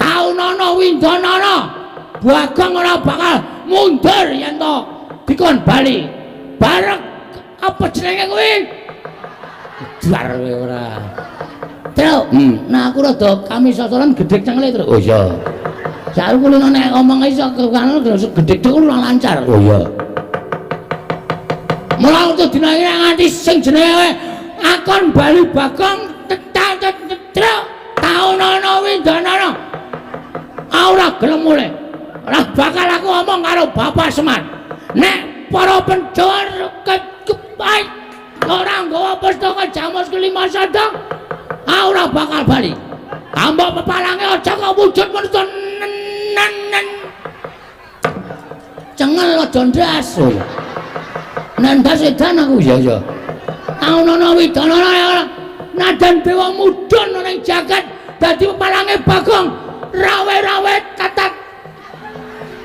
Taunana windanana. Bagong ora bakal mundur yen to dikon bali. Bareng apa jenenge kuwi? Jar kowe ora. Truk. Nah aku rada kami sosolan gedhek cengele, Truk. Oh iya. Saiki kulino nek omong iso karo gedhek ora lancar. Oh iya. Mula untuk dina iki nganti sing jenenge akon bali Bagong tetak taunana windanana. Ora gelem mulih. Ora bakal aku omong karo Bapak Semar. Nek para pencor kepait ora nggawa pustaka Jamus kelima sada, ora bakal bali. Ambok pepalange aja kok wujud manusa nen. Cengel aja ndas. Oh iya. Nendas edan aku. Iya iya. Taunana widanana nadan dewa mudhun ning jagat dadi pepalange Bagong rawe-rawe tatat.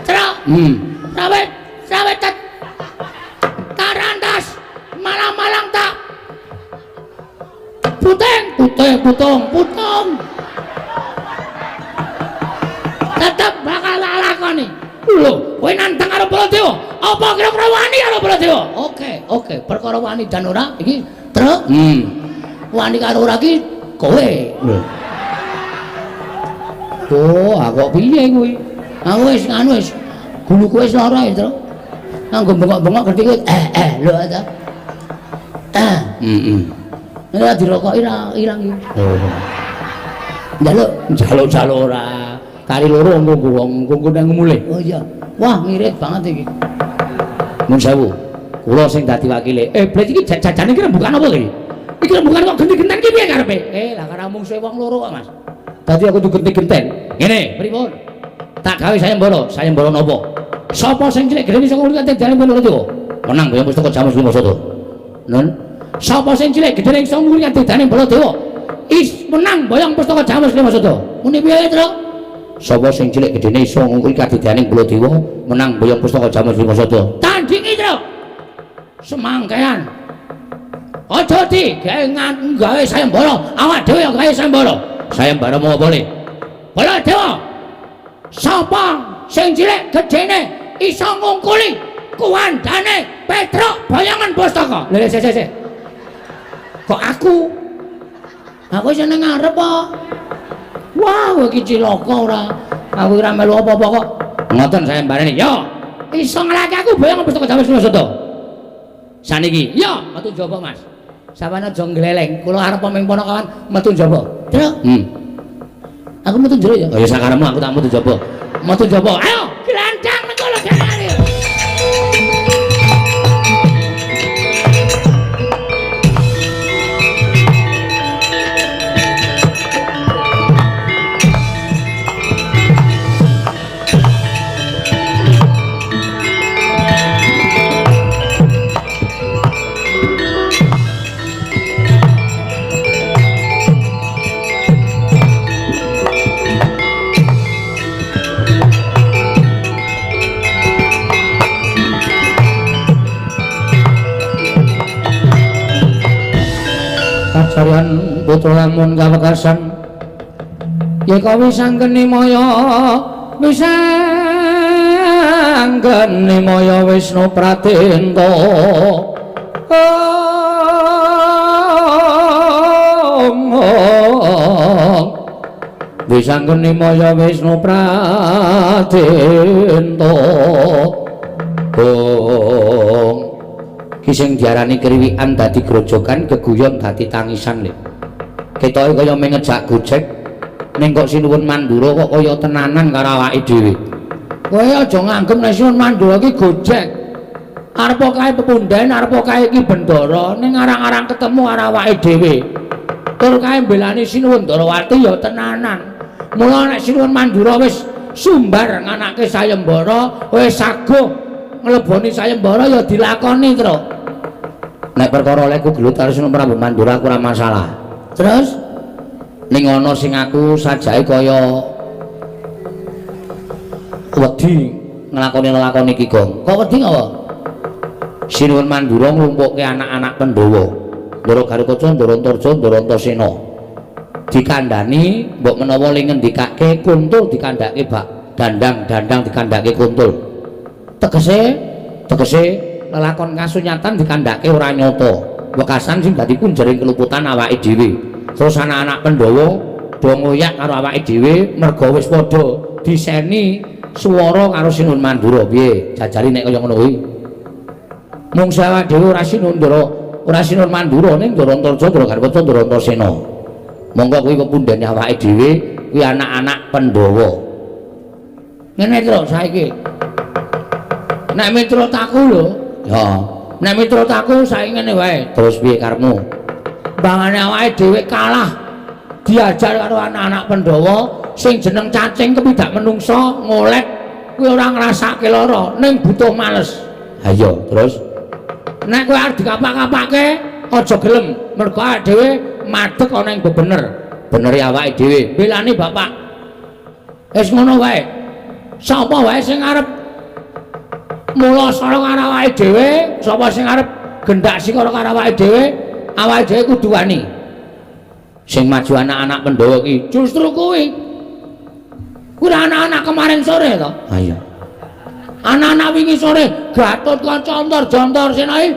Truk. Rawe rawe tat. Tarantas malang-malang tak. Puting, puting, putung, putung. Tetep bakal tak lakoni. Lho, kowe nantang karo Baladewa. Apa kira-kira wani karo Baladewa? Oke, oke, perkara wani dan ora iki, Truk. Wani karo ora iki kowe. Lho. Oh, aku kok piye kuwi? Aku wis nganu wis. Guluku wis lara ya, Truk. Nganggo bengok-bengok ngerti kowe. Lho ta. Ora dirokoki ra ilang iki. Oh. Njaluk, njaluk-njaluk ora. Kari loro nggo wong nggo nang mulih. Oh iya. Wah, ngirit banget iki. Mun sewu. Kula sing dadi wakile. Blet iki jajane iki rembukan apa iki? Iki rembukan kok genti-genten iki piye karepe? Lah karo mungsuhe wong loro kok, Mas. Dadi aku kudu genti-genten. Ngene, pripun? Tak gawe sayembara, sayembara napa? Sapa sing cilik gedene iso ngulite dalem Baladewa? Menang boyong pustaka Jamus lima sada. Nun. Sapa sing cilik gedene iso ngulite dalem Baladewa? Is menang boyong pustaka Jamus lima sada. Muni piye, Truk? Sapa sing cilik gedene iso ngungkuli kadidaning Baladewa menang boyong pustaka Jamus lima sada. Tandingi, Truk. Semangkean. Aja di gawe gawe sayembara, awak dhewe ya gawe sayembara. Sayembara mau apa le? Baladewa. Sapa sing cilik gedene iso ngungkuli kuwandane Petruk boyongan pustaka? Lho, sik sik sik. Kok aku? Aku isih nang ngarep kok. Wah, kowe iki cilaka ora. Aku ora melu apa-apa kok. Ngoten sayembarane. Yo, iso nglaki aku boyongan pustaka Jamus lima sada. Saniki. Yo, metu njaba, Mas. Sampeyan aja ngleleng. Kula arep ming ponokawan metu njaba. Truk. Aku metu njero ya. Oh ya sakarepmu aku tak metu njaba. Metu njaba. Ayo, glandang nang kono kene. Kacaryan putra lamun kawekasan yeka wisanggeni maya wisanggeni maya Wisnu Pratenta. Wisanggeni maya Wisnu Pratenta. Om ki sing diarani kriwikan dadi grojogan, geguyon dadi tangisan lho. Ketoke kaya mung ngejak gojek ning kok Sinuwun Mandura kok kaya tenanan karo awake dhewe. Kowe aja nganggep nek Sinuwun Mandura ki gojek. Arep kae pepunden, arep kae iki bendara ning arang-arang ketemu karo awake dhewe. Tur kae mbelani Sinuwun Ndarawati ya tenanan. Mula nek Sinuwun Mandura wis sumbar nganake sayembara, wis saguh ngleboni sayembara ya dilakoni, Truk. Nek perkara olehku gelut karo Sinuwun Prabu Mandura aku ora masalah. Terus ning ana sing aku sajake kaya Wedi nglakoni lelakon iki, Gong. Kok wedi ngapa? Sinuwun Mandura nglumpukke anak-anak Pandhawa. Ndara Garukaca, Ndara Antarja, Ndara Antasena. Dikandhani mbok menawa le ngendikake kuntul dikandhake bak dandang-dandang dikandhake kuntul. Tegese tegese lelakon kasunyatan dikandhake ora nyata. Wekasan sing dadi punjering keluputan awake dhewe. Terus anak-anak Pandhawa do ngoyak karo awake dhewe merga wis padha diseni swara karo Sinuwun Mandura. Piye jajari nek kaya ngono kuwi? Mung awake dhewe ora sinuwun Ndara, ora sinuwun Mandura ning Ndara Antarja, Ndara Garukaca, Ndara Antasena. Monggo kuwi pepundhene awake dhewe kuwi anak-anak Pandhawa. Ngene to saiki. Nek miturut aku lho, ya. Nek miturut aku saiki ngene wae. Terus piye karepmu? Bangane awake dhewe kalah diajar karo anak-anak Pandhawa sing jeneng cacing kepidak menungsa ngolet kuwi ora ngrasake lara ning butuh males. Ha iya, terus nek kowe arep dikapak-kapake aja gelem mergo awake dhewe madeg ana ing bebener. Benere awake dhewe belani bapak. Wis ngono wae. Sapa wae sing arep mula sara karo awake dhewe, sapa sing arep gendak sikara karo awake dhewe, awake dhewe kudu wani. Sing maju anak-anak Pandhawa ki justru kuwi. Kuwi anak-anak kemarin sore to. Ha iya. Anak-anak wingi sore Gatotkaca Antarja Antasena iki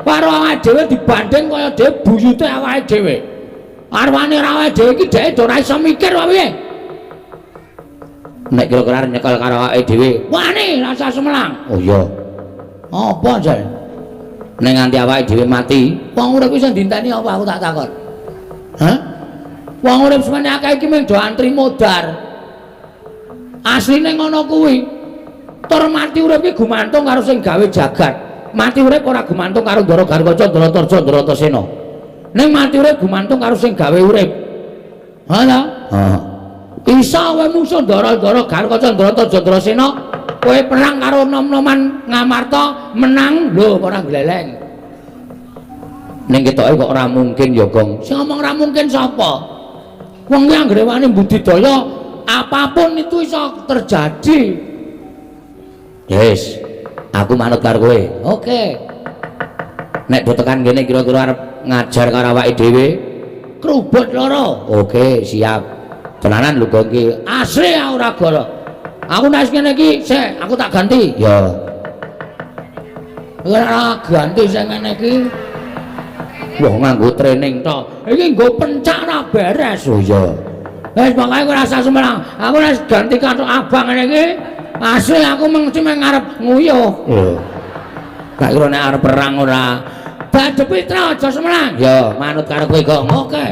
karo awake dhewe dibanding kaya dhewe buyute awake dhewe. Arwane awake dhewe iki dheke ora iso mikir apa piye. Nek kira-kira arep nyekel karo awake dhewe, wani rasa semelang. Oh iya. Apa jal? Nek nganti awake dhewe mati, wong urip iso dinteni apa aku tak takon. Hah? Wong urip semene akeh iki mung do antri modar. Asline ngono kuwi. Tur mati urip iki gumantung karo sing gawe jagat. Mati urip ora gumantung karo Ndara Garukaca, Ndara Antarja, Ndara Antasena. Ning mati urip gumantung karo sing gawe urip. Ha ta? Heeh. Isa kowe mungsuh Ndara-ndara Garukaca, Ndara Antarja, Ndara Sena, kowe perang karo nom-noman Ngamarta menang lho ora gleleng. Ning ketoke kok ora mungkin ya, Gong. Sing ngomong ora mungkin sapa? Wong kuwi anggere wani budidaya apapun itu iso terjadi. Yes, aku manut karo kowe. Oke. Nek do tekan kene kira-kira arep ngajar karo awake dhewe, krubut loro. Oke, siap. Tenanan lho Gong iki. Asli aku ora goro. Aku nek ngene iki, sik aku tak ganti. Ya. Ora ganti sing ngene iki. Wah, nganggo training tok. Iki nggo pencak ora beres. Oh iya. Wis pokoke ora usah sumelang. Aku nek ganti kathok abang ngene iki, asli aku mesti ngarep nguyuh. Lho. Tak kira nek arep perang ora. Badhe Pitra aja sumelang. Ya, manut karo kowe, Gong. Oke.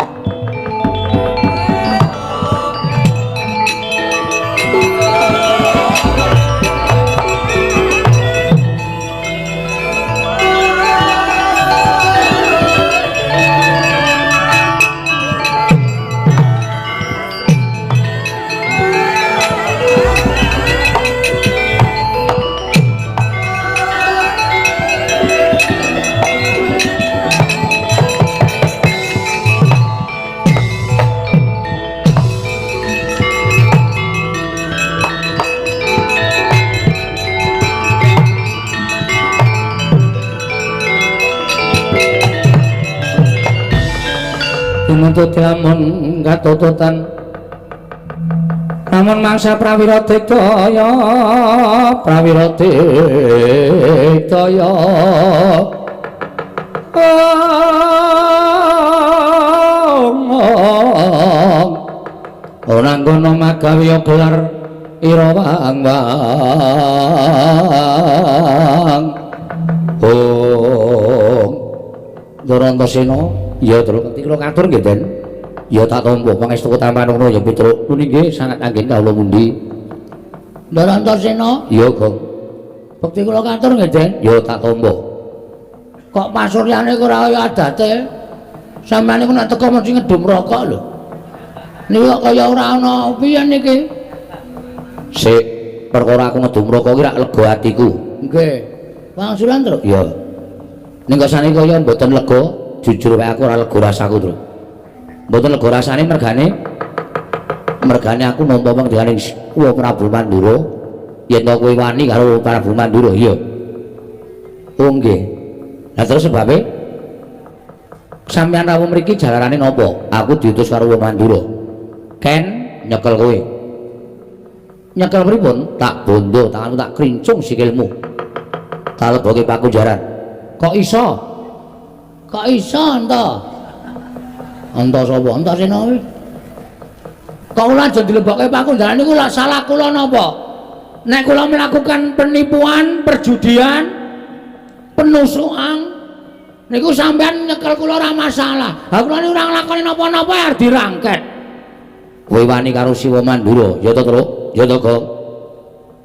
Nuntut lamun katututan namun mangsa prawira digdaya prawira digdaya ora ngono magawe gelar ira wang wang ong Ndara Antasena. Ya, Truk, ngerti kula katur nggih, Den. Ya tak tampa pangestu tampan ngono ya, Petruk. Nuni nggih sangat anggen kawula mundi. Ndara Antasena? Iya, Gong. Bekti kula katur nggih, Den. Ya tak tampa. Kok pasuryane ora kaya adate? Sampeyan niku nek teko mesti ngedum rokok lho. Niki kok kaya ora ana piye niki? Sik, perkara aku ngedum rokok ki rak lega atiku. Nggih. Wangsulan, Truk? Iya. Ning kok saniki kaya mboten lega. Jujur wae aku ora lega rasaku, Truk. Mboten lega rasane mergane aku nampa pengendikane Wa Prabu Mandura. Yen to kowe wani karo Prabu Mandura, iya. Oh nggih. Lah terus sebabe sampeyan rawuh mriki jalarane napa? Aku diutus karo wong Mandura. Ken nyekel kowe. Nyekel pripun? Tak bondo, tanganmu tak krincung sikilmu. Tak leboke pakunjaran. Kok iso? Kok iso ento? Ento sapa? Antasena kuwi. Kok kula aja dilebokke pakunjaran niku lak salah kula napa? Nek kula melakukan penipuan, perjudian, penusukan niku sampean nyekel kula ora masalah. Ha kula niku ora nglakoni napa-napa arep dirangket. Kowe wani karo Siwa Mandura, ya to, Truk? Ya to, Gong?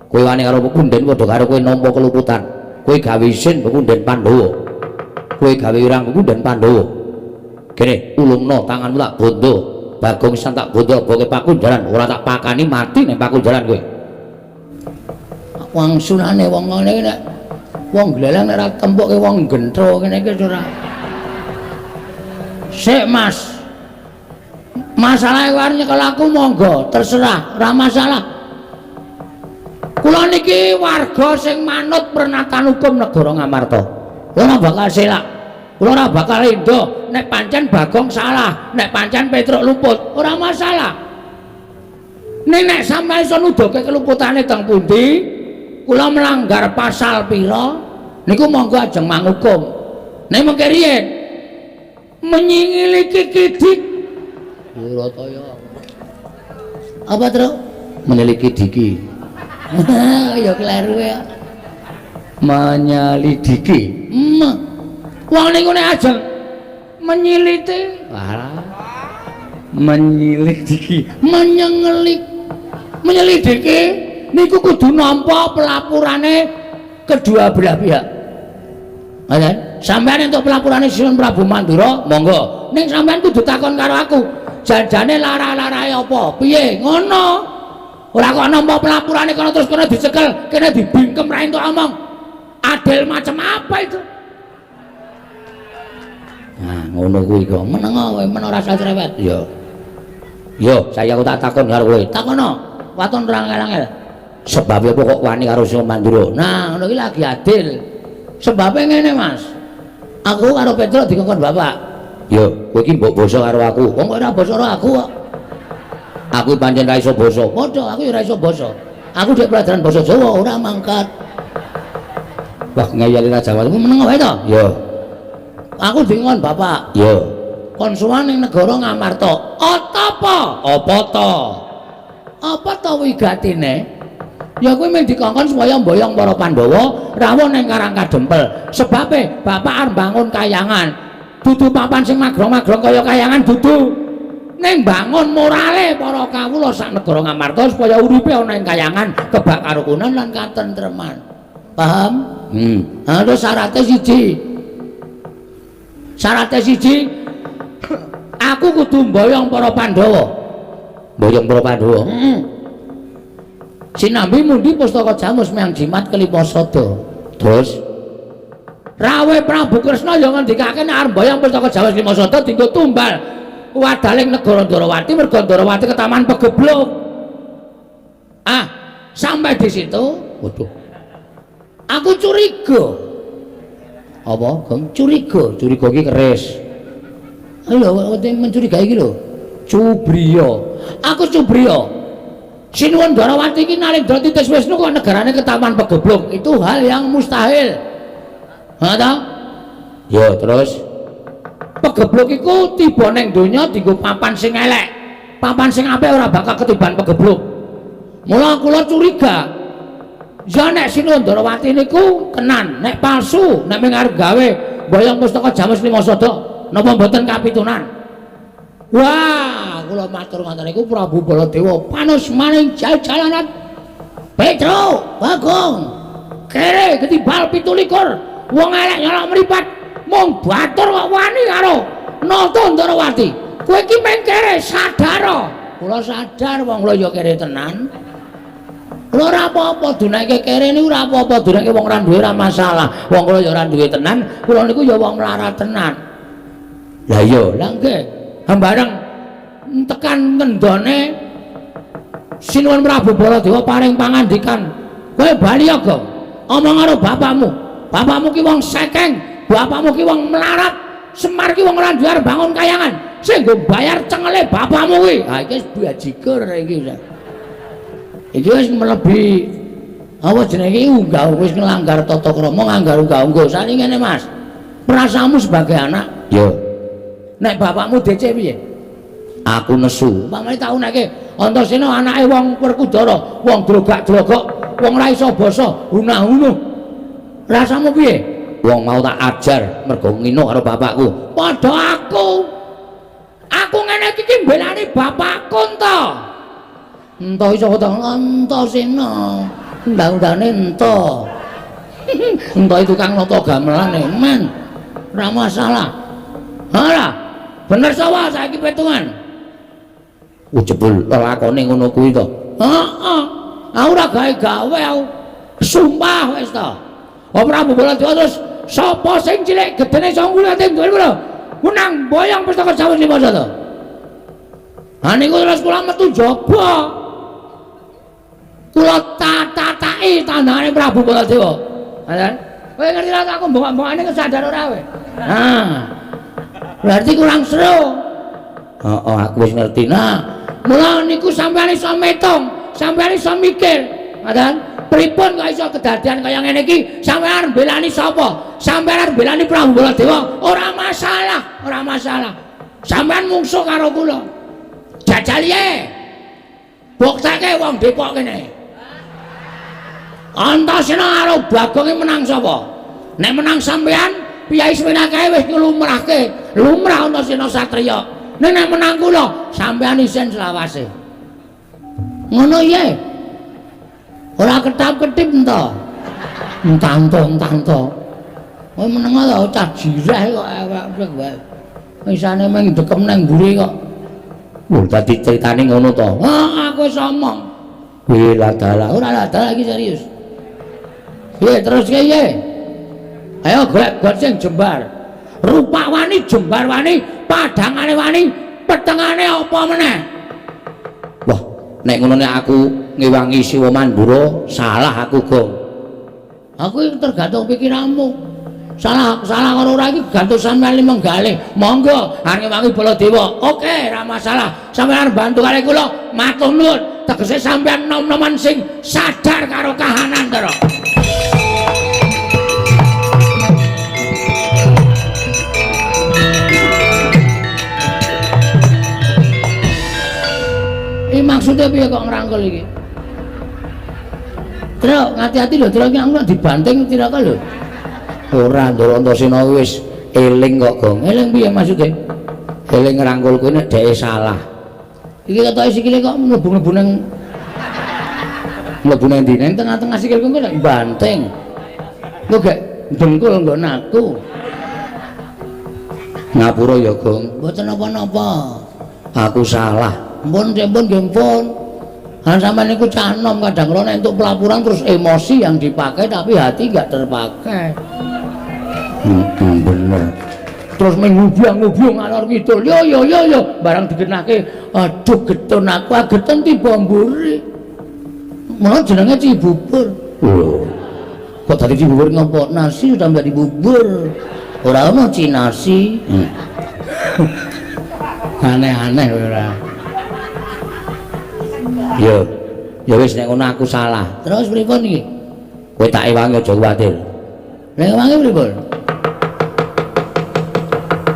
Kowe wani karo pekunden padha karo kowe nampa keluputan. Kowe gawe isin pekunden Pandhawa. Kowe gawe wirang pekunden Pandhawa. Kene ulungno tanganmu tak bondo. Bagong isan tak bondo leboke pakunjaran, ora tak pakani mati ning pakunjaran kowe. Wangsulane wong ngene iki nek wong gleleng nek ora tempukke wong gentro kene iki ora. Sik, Mas. Masalahe arep nyekel aku monggo, terserah, ora masalah. Kula niki warga sing manut pernatan hukum negara Ngamarta. Kula ora bakal selak. Kula ora bakal endo nek pancen Bagong salah, nek pancen Petruk luput, ora masalah. Ning nek sampeyan iso nuduhke keluputane teng pundi, kula melanggar pasal pira, niku monggo ajeng mangukum. Nek mengke riyen menyingiliki kidik Durataya. Apa, Truk? Meneliki diki. Ya kleru ya. Menyelidiki. Wong niku nek ajeng menyiliti, Walah. Menyelidiki, menyengelik, menyelidiki niku kudu nampa pelapurane kedua belah pihak. Ngoten. Sampeyan entuk pelapurane Sinuwun Prabu Mandura, monggo. Ning sampeyan kudu takon karo aku. Janjane lara-larae apa? Piye? Ngono. Ora kok nampa pelapurane kono terus kono dicekel, kene dibingkem ra entuk omong. Adil macam apa itu? Nah, ngono kuwi kok. Meneng kowe, men ora usah cerewet. Ya. Yo, saya aku tak takon karo kowe. Takono. Waton ora angel-angel. Sebab apa kok wani karo Siwa Mandura? Nah, ngono iki lagi adil. Sebabe ngene, Mas. Aku karo Petruk dikongkon bapak. Yo, kowe iki mbok basa karo aku. Wong kok ora basa karo aku kok. Aku pancen ra iso basa. Padha, aku ya ora iso basa. Aku dhek pelajaran basa Jawa ora mangkat. Wah, ngeyeli ra Jawa. Meneng wae to? Yo. Aku dikongkon bapak. Yo. Kon sowan ning negara Ngamarta. Atapa? Apa to? Apa to wigatine? Ya kuwi mung dikongkon supaya mboyong para Pandhawa rawuh ning Karang Kadempel. Sebabe bapak arep bangun kayangan. Dudu papan sing magrong-magrong kaya kayangan dudu. Ning bangun morale para kawula sak negara Ngamarta supaya uripe ana ing kayangan kebak karukunan lan katentreman. Paham? Ha terus syarate siji. Syarate siji aku kudu mboyong para Pandhawa. Mboyong para Pandhawa? Heeh. Sinambi mundi pustaka jamus meang jimat kelima sada. Terus Rawe Prabu Kresna ya ngendikake nek arep mboyong pustaka jamus lima sada dienggo tumbal wadaling negara Ndorowati merga Ndorowati ketaman pegebluk. Ah, sampai di situ, waduh. Aku curiga. Apa, Gong? Curiga, curiga iki keris. Lho, kok mencurigai iki lho. Cubriya. Aku cubriya. Sinuwun Ndorowati iki Nalendra Titis Wisnu kok negarane ketaman pegebluk. Itu hal yang mustahil. Ha ta? Ya, terus pegebluk iku tiba ning donya dienggo papan sing elek. Papan sing apik ora bakal ketiban pegebluk. Mula kula curiga. Ya nek Sinuwun Ndorowati niku kenan, nek palsu, nek mung arep gawe mboyong pustaka jamus lima sada, napa mboten kapitunan? Wah, kula matur ngoten niku Prabu Baladewa panus maning jalanan. Petro, Bagong, kere ketibal 27, wong elek nyolok mripat, mung batur kok wani karo Nata Ndorowati. Kowe iki mung kere, sadar. Kula sadar wong kula ya kere tenan. Kula ora apa-apa dunake kere niku ora apa-apa, dunake wong ora duwe ora masalah. Wong kula ya ora duwe tenan, kula niku ya wong melarat tenan. Lah iya, lah nggih. Bareng tekan ngendone Sinuwun Prabu Baladewa paring pangandikan. Kowe bali ya, Gong. Omong karo bapakmu. Bapakmu ki wong sekeng, bapakmu ki wong melarat. Semar ki wong ora duwe arep bangun kayangan. Sing nggo bayar cengele bapakmu kuwi. Ha iki wis bajigur iki. Iki wis mlebi apa jenenge iki unggah wis nglanggar tata krama, nglanggar unggah-ungguh. Sani ngene, Mas. Perasaanmu sebagai anak, Yo, nek bapakmu DC piye? Aku nesu. Umpamane tak uneke Antasena anake wong Werkudara, wong drogak-drogok, wong ora iso basa, hunah-hunuh. Rasamu piye? Wong mau tak ajar mergo ngino karo bapakku. Padha aku. Aku ngene iki ki mbelani bapakku ento. Ento iso to Antasena. Undang-undane ento. Ento itu tukang nata gamelane, men. Ora masalah. Ora. Bener sapa saiki petungan? Jebul lelakone ngono kuwi to. Heeh. Aku ora gawe-gawe aku. Sumpah wis to. Prabu Baladewa terus sapa sing cilik gedene iso ngulate duwe kula. Menang boyong pestaka sawus lima to. Ha niku terus kula metu jaba. Kula tatataki tandangane Prabu Baladewa. Ha. Kowe ngerti lah aku mbongok-mbongane kesadar ora kowe. Nah. Berarti kurang seru. Heeh, aku wis ngerti. Nah, mula niku sampeyan iso metung, sampeyan iso mikir. Ngoten? Pripun kok iso kedadian kaya ngene iki? Sampeyan arep mbelani sapa? Sampeyan arep mbelani Prabu Baladewa? Ora masalah, ora masalah. Sampeyan mungsuh karo kula. Jajal ye. Bukteke wong Depok kene. Antasena karo Bagonge menang sapa? Nek menang sampeyan, piyai semene kae wis nglumrahke, lumrah Antasena satriya. Nek nek menang kula, sampeyan isen selawase. Ngono ye. Ora ketap-ketip ento. Entanto-entanto. Kowe meneng to cah jireh kok awak wae. Isane mung dekem nang mburi kok. Lho dadi critane ngono to. Ah, aku wis omong. Kuwi ladalah. Ora ladalah iki serius. Piye terus piye? Ayo golek got sing jembar. Rupak wani, jembar wani, padhangane wani, petengane apa meneh? Wah, nek ngono nek aku ngewangi Siwa Mandura, salah aku, Gong. Aku iki tergantung pikiranmu. Salah salah karo ora iki gantung sampeyan menggalih. Monggo arep ngewangi Baladewa. Oke, ora masalah. Sampeyan bantu kali kula, matur nuwun. Tegese sampeyan nom-noman sing sadar karo kahanan, Ndara. Iki maksudnya piye kok ngrangkul iki? Truk, ngati-ati lho, Truk iki aku nek dibanting cilaka lho. Ora, Ndara Antasena wis eling kok, Gong. Eling piye maksudnya? Eling ngrangkul kuwi nek dheke salah. Iki ketoke sikile kok mlebu-mlebu nang mlebu nang ndi? Nang tengah-tengah sikilku kok nek banting. Engko gek dengkul nggon aku. Ngapura ya, Gong. Mboten napa-napa. Aku salah. Mpun, mpun, nggih mpun. Kan sampean niku cah nom kadang kala nek entuk pelaporan terus emosi yang dipakai tapi hati enggak terpakai. Bener. Terus mengubyang-ubyung ngalor ngidul. Yo yo yo yo barang digenahke, aduh getun aku, getun tiba mburi. Mula jenenge Cibubur. Lho. Kok dadi Cibubur ngopo? Nasi sudah menjadi bubur. Ora ono cinasi. Aneh-aneh ora. Yo. Ya wis nek ngono aku salah. Terus pripun iki? Kowe tak ewangi aja kuwatir. Nek ewangi pripun?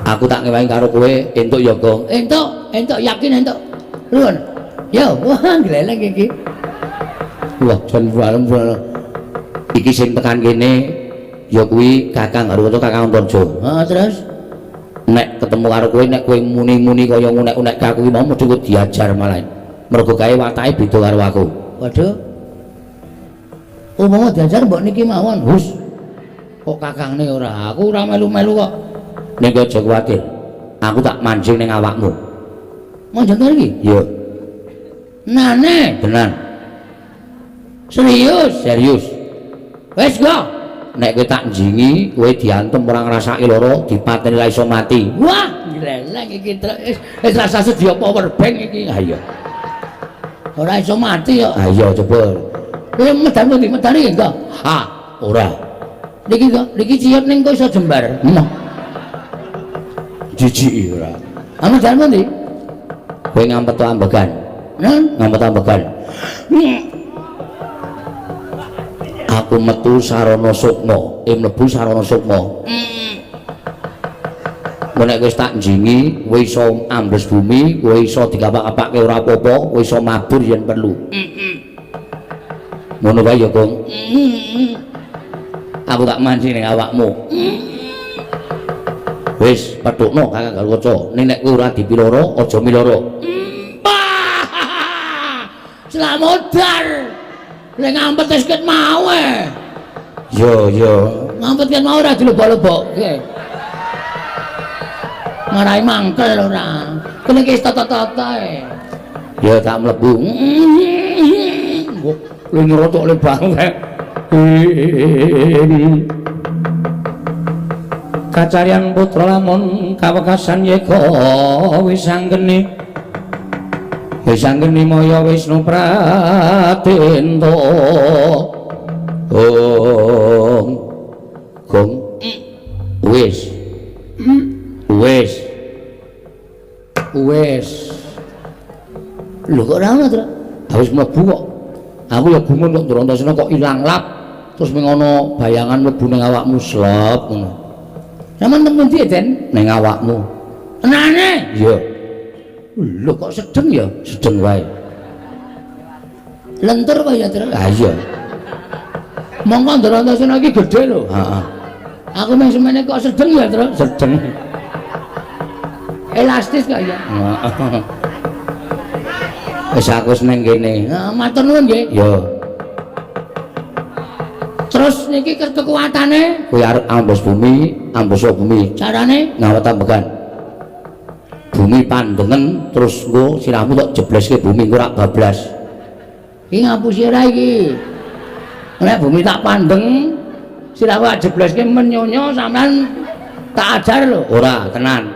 Aku tak ngewangi karo kowe entuk ya, Gong. Entuk, entuk yakin entuk. Nuwun. Yo, wah gleleng iki. Wah, jan warem. Iki sing tekan kene ya kuwi Kakang Haruwaca, Kakang Antarja. Heeh, terus nek ketemu karo kowe nek kowe muni-muni kaya ngunek-unek aku iki mau mesti kowe diajar malah. Mergo kae watake beda karo aku. Waduh. Umpama diajar mbok niki mawon. Hus. Kok kakangne ora? Aku ora melu-melu kok. Nek aja kuwatir. Aku tak manjing ning awakmu. Manjing to iki? Iya. Nane, tenan. Serius? Serius. Wis go. Nek kowe tak njingi, kowe diantem ora ngrasake lara, dipateni ra iso mati. Wah, gleleng iki wis wis rasa sedia power bank iki. Ha iya. Ora iso mati kok. Ha iya coba. Lha medan pundi? Medan iki enggak. Ha, ora. Niki kok, niki ciyut ning kok iso jembar. Emoh. Jijiki ora. Ah medan pundi? Kowe ngampet ambegan. Nun, Ngampet ambegan. Aku metu sarana sukma, mlebu sarana sukma. Nek wis tak njingi, kowe iso ambles bumi, kowe iso dikapak-kapake ora apa-apa, kowe iso mabur yen perlu. Ngono wae ya, Gong. Aku tak manci ning awakmu. Wis, petukno Kakang Garukaca. Ning nek kowe ora dipiloro, aja miloro. Selamodan. Lek ngampet wis ket mau e. Yo yo. Ngampet ket mau ora dilebok-lebokke. Marai mangkel ora. Kene iki wis tata-tata e. Ya tak mlebu. Lu nyerotok le banget. Kacaryan putra lamun kawekasan yega wis anggeni. Wis anggeni maya Wisnu Pratenta. Gong. Gong. Wis. Wis. Wis. Lho kok ora ono, Tru? Wis mlebu kok. Aku ya gumun kok Ndrantasena kok ilang lap. Terus ming ana bayangan mlebu ning awakmu slep ngono. Sampeyan teng pundi, Den? Ning awakmu. Tenane? Iya. Lho kok sedeng ya? Sedeng wae. Lentur kok ya, Tru? Ha iya. Mongko Ndrantasena iki gedhe lho. Heeh. Aku mung semene kok sedeng ya, Tru? Sedeng. Elastis kok ya. Heeh. Wis aku wis ning kene. Nah, matur nuwun nggih. Ya. Terus niki kekuatane kowe arep ambes bumi, ambes bumi. Carane ngawet ambegan. Bumi pandengen terus engko sirahmu tok jebleske bumi engko rak bablas. Iki ngapusi ora iki. Nek bumi tak pandeng, sirahku tak jebleske menyonyo sampean tak ajar lho. Ora, tenan.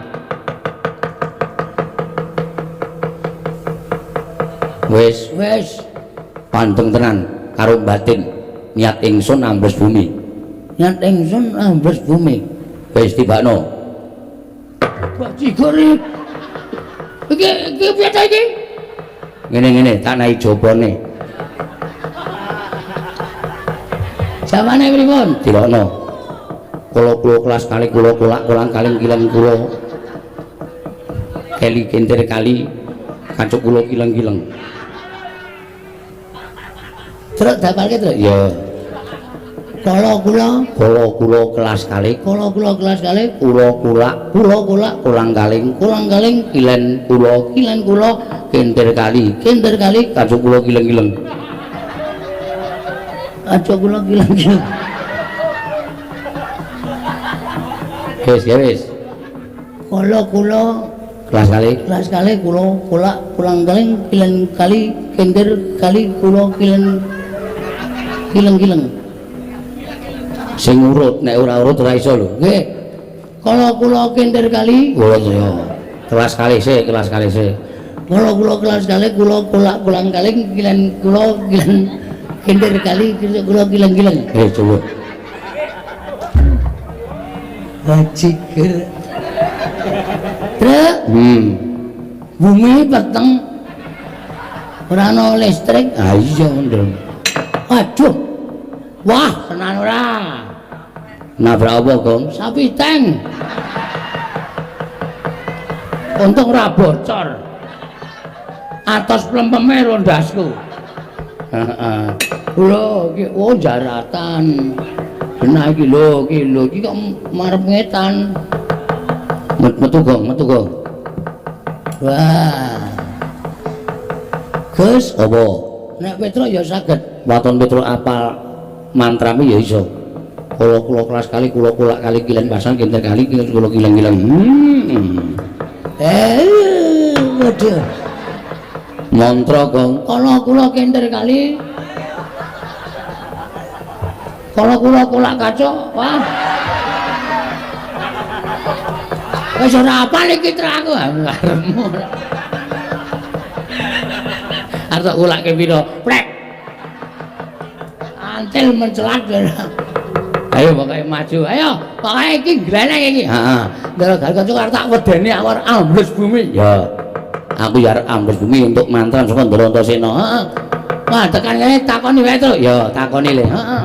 Wis, wis pandeng tenan karo batin. Niat ingsun ambles bumi. Niat ingsun ambles bumi. Wis tibakno. Bajigur iki. Iki iki piye ta iki? Ngene-ngene tak naik jabane. Jawane pripun? Dilokno. Kula-kula kelas kali kula kulak kulang kaling kileng kula. Keli kentir kali kacuk kula kileng-kileng. Truk dapalke, Truk? Iya. Kala kula, kala kula kelas kali, kala kula kelas kali, kula kulak, kula kulak, kulang kaling, kulang kaling, kilen kula, kilen kula, kentir kali, kentir kali, kacuk kula kileng-kileng. Kacuk kula kileng-kileng. Wis, ya wis. Kala kula kelas kali, kelas kali kula kulak, kulang kaling, kilen kali, kentir kali, kula kilen kileng-kileng. Sing urut, nek ora urut ora iso lho. Nggih. Kala kula kentir kali, kula ya. Kelas kali sik, kelas kali sik. Kala kula kelas kali, kula kulak kulang kaling, kilen kula kilen kentir kali, kula kileng-kileng. Coba. Bajigur. Truk. Bumi peteng. Ora ana listrik. Ha iya, Ndreng. Waduh. Wah, tenan ora. Nabrak apa, Gong? Sapi tank. Untung ora bocor. Atos plempeme rondasku. Heeh. Lho, iki oh jaratan. Genah iki lho, iki lho, iki kok marep ngetan. Metu, Gong, metu, Gong. Wah. Gus, apa? Nek Petruk ya saged. Waton Petruk apal mantrame ya iso. Kula kula kelas kali kula kulak kali kilen pasang kinten kali kilen kula kileng-kileng. Waduh. Mantra, Gong. Kala kula kinter kali. Kala kula kulak kacuk. Wah. Wis ora apal iki truk aku karepmu. Arep tak kulakke pira? Prek. Mantil mencelat. Ayo pokoke maju. Ayo, pokoke iki gleneng iki. Heeh. Ndara Gatotkaca arep tak wedeni aku arep ambles bumi. Ya. Aku ya arep ambles bumi untuk mantran saka Ndara Antasena. Heeh. Wah, tekan kene takoni wae, Truk. Ya, takoni le. Heeh.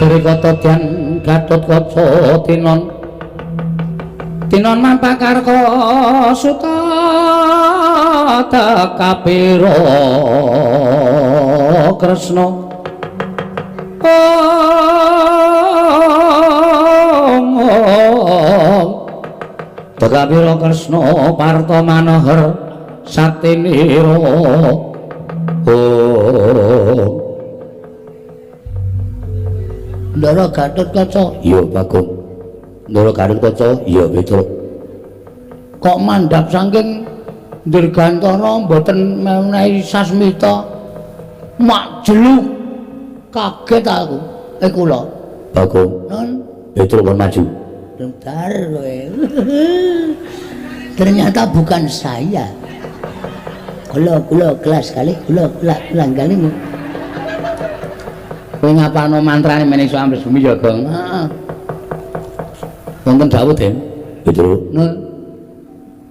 Rikata dan Gatotkaca tinon tinon mampakarka suta tekapira Kresna tekapira Kresna Parta Manohar satinira. Oh. Ndara Gatotkaca. Iya, Bagong. Ndara Gatotkaca, iya Petruk. Kok mandhap saking Dirgantara mboten menehi sasmita? Mak jeluk kaget aku. Kula. Bagong. Non. Petruk kon maju. Bentar kowe. Ternyata bukan saya. Kula kula kelas kali, kula kula kali. Kowe ngapalno mantrane men iso ambles bumi ya, Gong? Heeh. Wonten dawuh, Den. Petruk. Nun.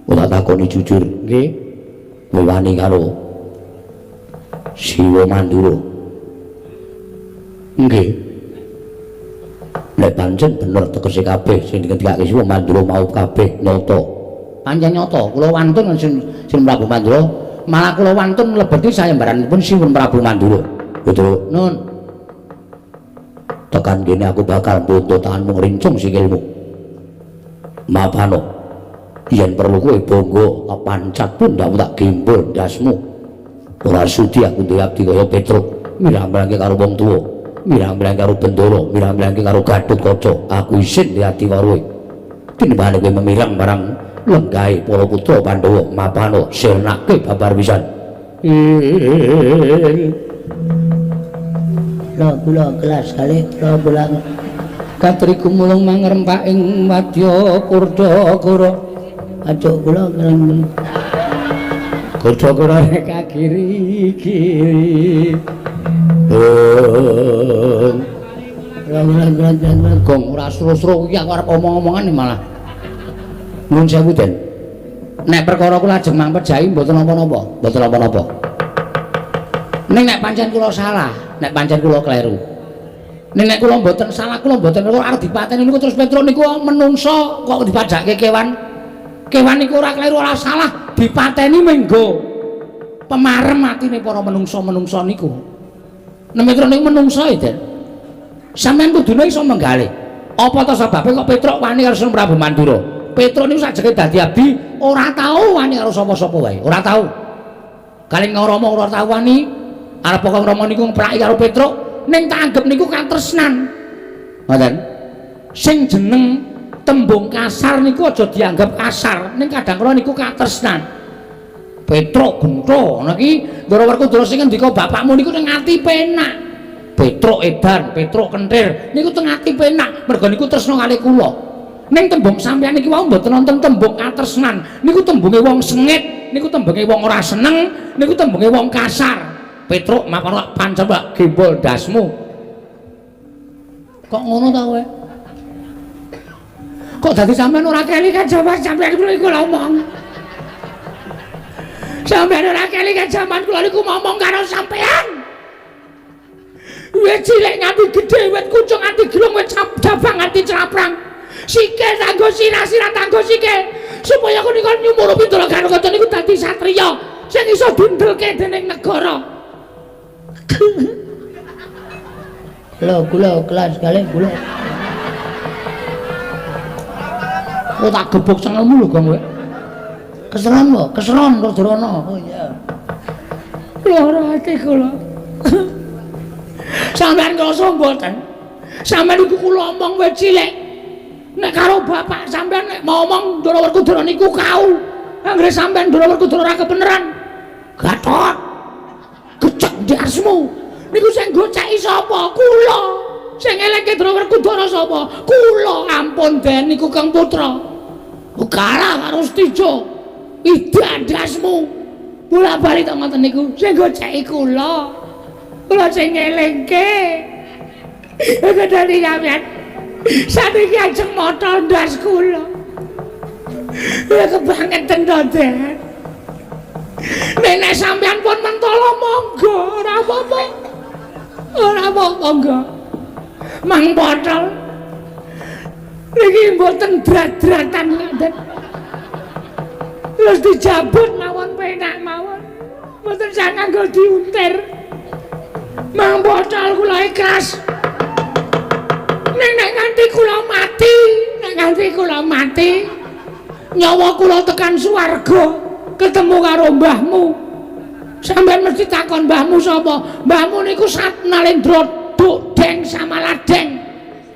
Ora takoni jujur, nggih. Kowe wani karo Siwa Mandura. Nggih. Nek pancen bener tegese kabeh sing dingendikake Siwa Mandura mau kabeh nyata. Pancen nyata, kula wantun Sri Prabu Mandura, malah kula wantun mlebeti sayembaranipun Siwa Prabu Mandura. Petruk. Nun. Tekan kene aku bakal mbuntut tanganmu ngrincung sikilmu. Mapano. Yen perlu kowe bangga tak pancat pundakmu tak gembol ndasmu. Ora sudi aku duwe abdi kaya Petruk, mirang-mirangke karo wong tuwa, mirang-mirangke karo Bendara, mirang-mirangke karo Gatotkaca. Aku isin duwe ati karo kowe. Tinimbangane kowe memirang marang lenggahe para putra Pandhawa, mapano sirnake babar pisan. Kula kula kelas kali kula kula katri gumulung mangrempak ing wadya kurda-kura ajuk kula keleng kurda-kura kagiri-giri. Kula kula kula gong ora sro-sro iki aku arep omong-omongan malah. Nuwun sewu, Den. Nek perkara kula ajeng mangpejahi mboten napa-napa, mboten napa-napa. Ning nek pancen kula salah, nek pancen kula kleru. Ning nek kula mboten salah, kula mboten kula arep dipateni niku terus Petruk niku menungso kok dipajake kewan. Kewan niku ora kleru ora salah, dipateni menggo pemarem atine para menungso-menungso niku. Nek Petruk niku menungso e, Den. Sampeyan kudune iso menggalih. Apa ta sebabe kok Petruk wani karo Sri Prabu Mandura? Petruk niku sajeke dadi abdi ora tau wani karo sapa-sapa wae, ora tau. Kaling Rama ora tau wani. Arep kok Rama niku ngpraki karo Petruk, ning tak anggep niku katresnan. Ngoten. Sing jeneng tembung kasar niku aja dianggep kasar, ning kadang kala niku katresnan. Petruk gentho ngono iki Ndara Werkudara sing ngendika bapakmu niku ning ati penak. Petruk edan, Petruk kentir niku teng ati penak, merga niku tresna kalih kula. Ning tembung sampeyan niki wau mboten wonten tembung katresnan, niku tembunge wong sengit, niku tembunge wong ora seneng, niku tembunge wong kasar. Petruk mapan pancen mbak gembol ndasmu. Kok ngono ta kowe? Kok dadi sampean ora kelingan jaman sampean kula iku ngomong. Sampean ora kelingan jaman kula niku ngomong karo sampean. Wit cilik nganti gedhe, wit kucung nganti gelung, wit jabang nganti craprang. Sikil tanggo sirah, sirah tanggo sikil. Supaya aku niku nyumurupi Ndara Gatotkaca niku dadi satriya sing iso dindelke dening negara. Kula kula kelas kali kula. Kok tak gebuk cengelmu lho, Gong kowe. Keseron kok, keseron Rudrono. Oh iya. Lara ati kula. Sampeyan ngrasa mboten? Sampeyan iku kula omong wis cilik. Nek karo bapak sampeyan nek ngomong Ndara Werkudara niku kau. Anggere sampeyan Ndara Werkudara ora kebeneran. Gatot. Gecek ndasmu. Niku sing goceki sapa? Kula. Sing eleke Ndara Werkudara sapa? Kula. Ampun den niku Kang Putra. Kalah karo Setija. Ida ndasmu. Bola-bali tok ngoten niku sing goceki kula. Kula sing ngelingke. Kedani sampeyan. Saniki ajeng motol ndas kula. Ya kebangeten to, Den. Nek sampeyan pun mentolo monggo, ora apa-apa. Ora apa-apa monggo. Mang potol. Niki mboten drat-dratan ngaten. Terus dijabut mawon penak mawon. Mboten sah nganggo diuntir. Mang botol kula ikhlas. Nek nganti kula mati, nek nganti kula mati, nyawa kula tekan swarga ketemu karo mbahmu. Sampeyan mesti takon mbahmu sapa? Mbahmu niku Satnalendra Duk Deng Samaladeng.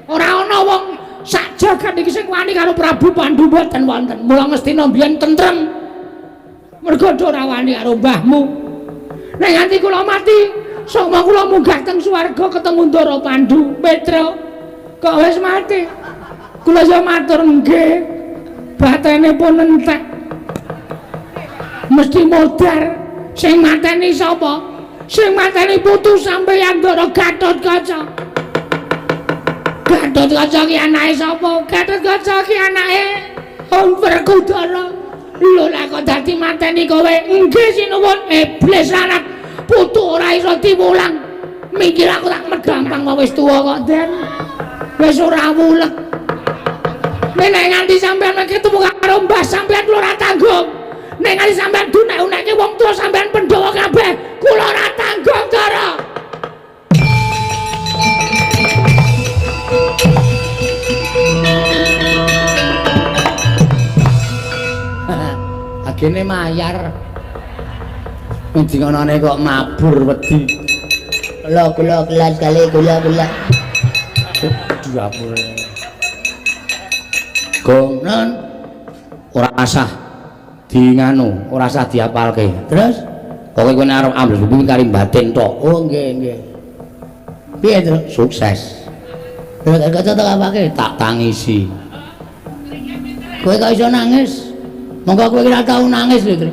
Ora ana wong sak jagat iki sing wani karo Prabu Pandu mboten wonten. Mula Ngastina mbiyen tentrem. Mergo ora wani karo mbahmu. Nek nganti kula mati, soma kula munggah teng swarga ketemu Ndara Pandu. Petro, kok wis mati? Kula ya matur nggih. Batene pun entek. Mesti modar. Sing mateni sapa? Sing mateni putu sampeyan Ndara Gatotkaca. Gatotkaca ki anake sapa? Gatotkaca ki anake Om Werkudara. Lho lah kok dadi mateni kowe? Nggih sinuwun. Iblis lanat. Putu ora iso diwulang. Mikir aku tak gampang kok wis tuwa kok, Den. Wis ora wulek. Nek nganti sampeyan ketemu karo mbah sampeyan kula ora tanggung. Nek nganti sampeyan dunek-unekke wong tuwa sampeyan Pandhawa kabeh, kula ora tanggung, Ndara. Agene mayar. Endi ngonone kok mabur wedi. Kula kula kelas kali kula kula. Diapure. Gong non ora sah di nganu, ora sah diapalke. Terus pokoke kowe arep ambles bumi kali batin tok. Oh nggih nggih. Piye, Tru? Sukses. Terus kaca tak apake? Tak tangisi. Kowe kok iso nangis? Monggo kowe ora tau nangis lho, Tru.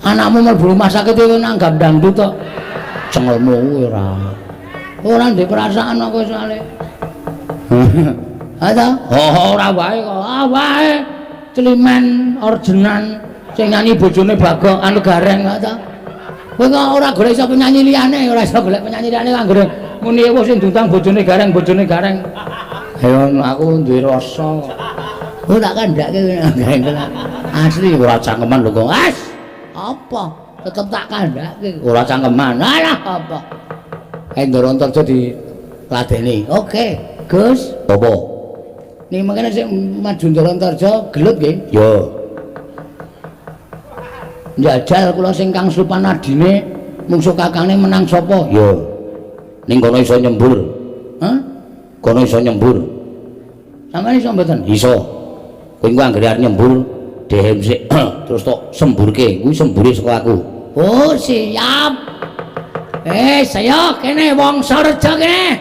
Anakmu mlebu rumah sakit kowe nanggap dangdut tok. Cengelmu kuwi ora. Ora ndek perasaan kok soalé. Ha ta? Oh, ora wae kok. Ah wae. Climen orjenan sing nyanyi bojone Bagong anu Gareng kok ta. Kowe kok ora golek iso penyanyi liyane, ora iso golek penyanyi liyane anggere muni wis sing diundang bojone Gareng, bojone Gareng. Ayo aku duwe rasa. Oh tak kandhake Gareng tenan. Asli ora cangkeman lho kok. As apa? Tetep tak kandhake. Ora cangkeman. Alah apa? Ndara Antarja diladeni. Oke, Gus. Apa? Ning mangkene sing maju Ndara Antarja gelut nggih? Ya. Njajal kula sing kang slupan adine mungsuh kakangne menang sapa? Ya. Ning kono iso nyembur. Hah? Kono iso nyembur. Sampeyan iso mboten? Iso. Kowe engko anggere arep nyembur dehem sik terus tok semburke. Kuwi sembure saka aku. Oh, siap. Saya kene wong Sareja kene.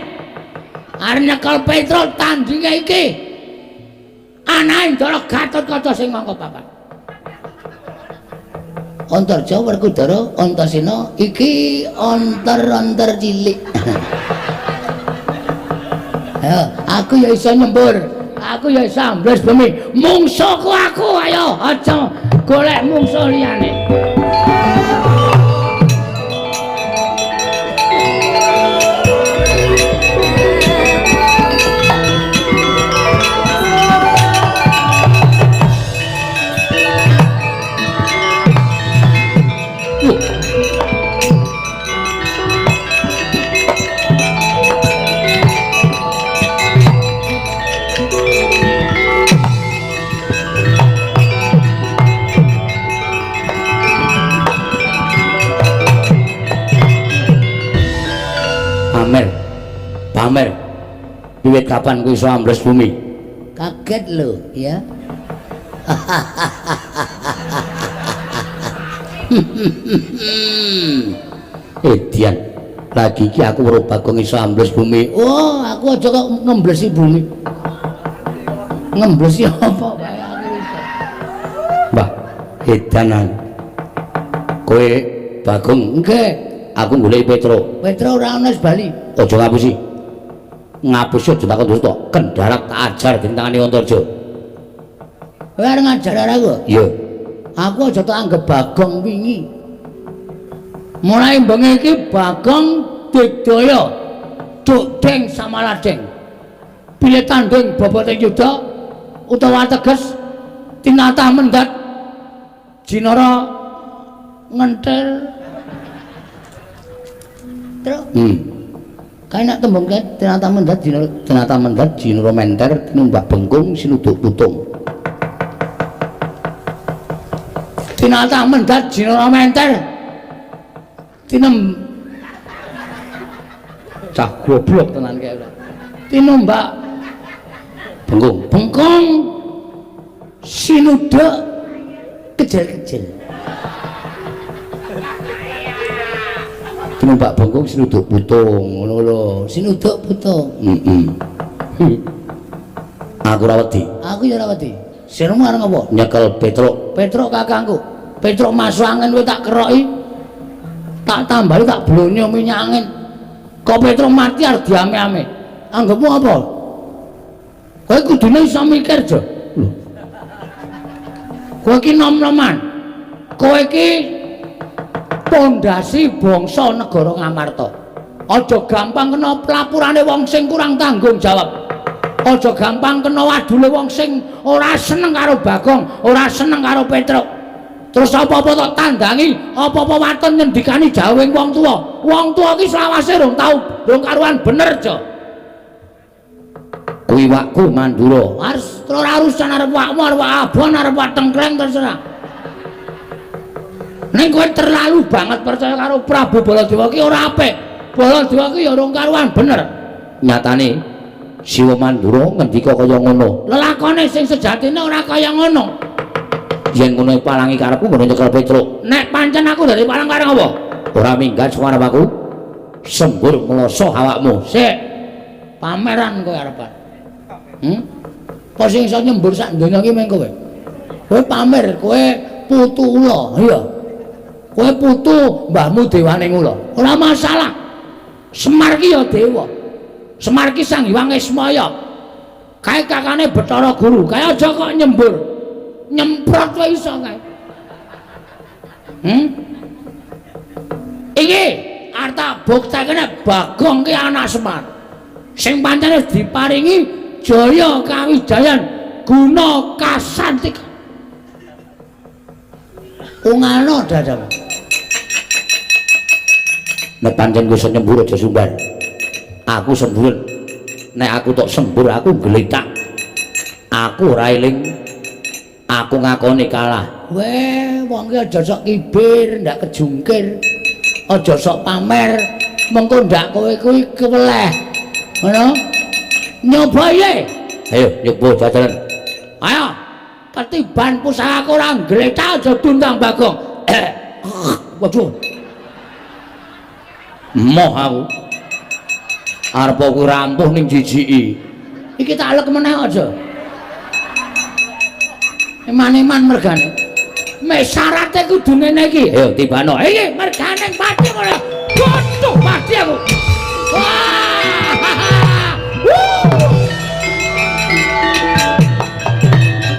Arep nyekel Petro tandinge iki. Anake Ndara Gatotkaca sing mangko papan. Antarja Werkudara Antasena iki onter-onter cilik. Ayo, aku ya iso nyembur. Aku ya iso ambles bumi. Mungsuhku aku, ayo aja golek mungsuh liyane. Pamer. Pamer. Wiwit kapan kowe iso ambles bumi? Kaget lho, ya. Edian, lagi iki aku weruh Bagong iso ambles bumi. Oh, aku aja kok ngemblesi bumi. Ngemblesi apa kae aku iso. Mbah, edanan. Kowe Bagong, nggih, aku goleki Petro. Petro ora ono wis bali. Aja ngapusi. Ngapusi aja takon dusta. Kendharak tak ajar tentangane Antarja. Kowe arep ngajar aku? Iya. Aku aja tak anggap Bagong wingi. Mulai bengi iki Bagong digdaya dukdeng samaladeng. Bilih tanding boboting yuda utawa teges tinatah mendhat jinara ngenthil. Truk. Kae nek tembung kae tinatah mendhat jinara, tinatah mendhat jinara menter tinumbak bengkung sinuduk putung. Tinatah mendhat jinara menter tinem cah goblok tenan kae ora. Tinumbak bengkung, bengkung sinuduk kejel-kejel. Tinumbak bengkung sinuduk putung ngono lho. Sinuduk putung. Heeh. Aku ora wedi. Aku ya ora wedi. Sirmu arep ngopo? Nyekel Petruk. Petruk kakangku. Petruk masuk angin kowe tak keroki. Tak tambahi tak blonyo minyak angin. Kok Petruk mati arep diame-ame. Anggepmu apa? Kowe kudune iso mikir, Jo. Lho. Kowe iki nom-noman. Kowe iki pondasi bangsa negara Ngamarta. Aja gampang kena pelapurane wong sing kurang tanggung jawab. Aja gampang kena wadule wong sing ora seneng karo Bagong, ora seneng karo Petruk. Terus apa-apa tok tandangi, apa-apa waton ngendikani jawing wong tuwa. Wong tuwa iki selawase rong tau, rong karuan bener, Jo. Kuwi wakku Mandura. Harus ora urusan arep wakmu, arep wak abon, arep wak tengkleng terserah. Ning kowe terlalu banget percaya karo Prabu Baladewa ki ora apik. Baladewa ki ya rong karuan bener. Nyatane Siwa Mandura ngendika kaya ngono. Lelakone sing sejatine ora kaya ngono. Yen ngono palangi karepku ngono nyekel Petruk. Nek pancen aku dadi palang karep apa? Ora minggat saka arep aku. Sembur mloso awakmu. Sik. Pameran kowe arepan. Apa sing iso nyembur sak donya iki meng kowe? Kowe pamer, kowe putu ula, iya. Kowe putu mbahmu dewane ula. Ora masalah. Semar ki ya dewa. Semar ki Sang Hyang Ismaya. Kae kakane Bathara Guru. Kae aja kok nyembur. Nyemprot wae iso kae. Iki arep tak buktekne Bagong ki anak Semar. Sing pancen wis diparingi jaya kawijayan guna kasantika. Ungano dadamu. Nek pancen kowe iso nyembur aja sumbar. Aku semburen. Nek aku tok sembur aku gletak. Aku ora eling. Aku ngakoni kalah. Weh, wong ki aja sok kibir, ndak kejungkir. Aja sok pamer, mengko ndak kowe kuwi keweleh. Ngono? Nyoba ye. Ayo nyoba jajaran. Ayo. Ketiban pusakaku ora gletak aja dundang Bagong. Waduh. Moh aku. Arep aku rampuh ning jijiki. Iki tak alek meneh aja. Eman-eman mergane. Mek syarate kudu ngene iki. Ayo tibano. Iki mergane pati ora.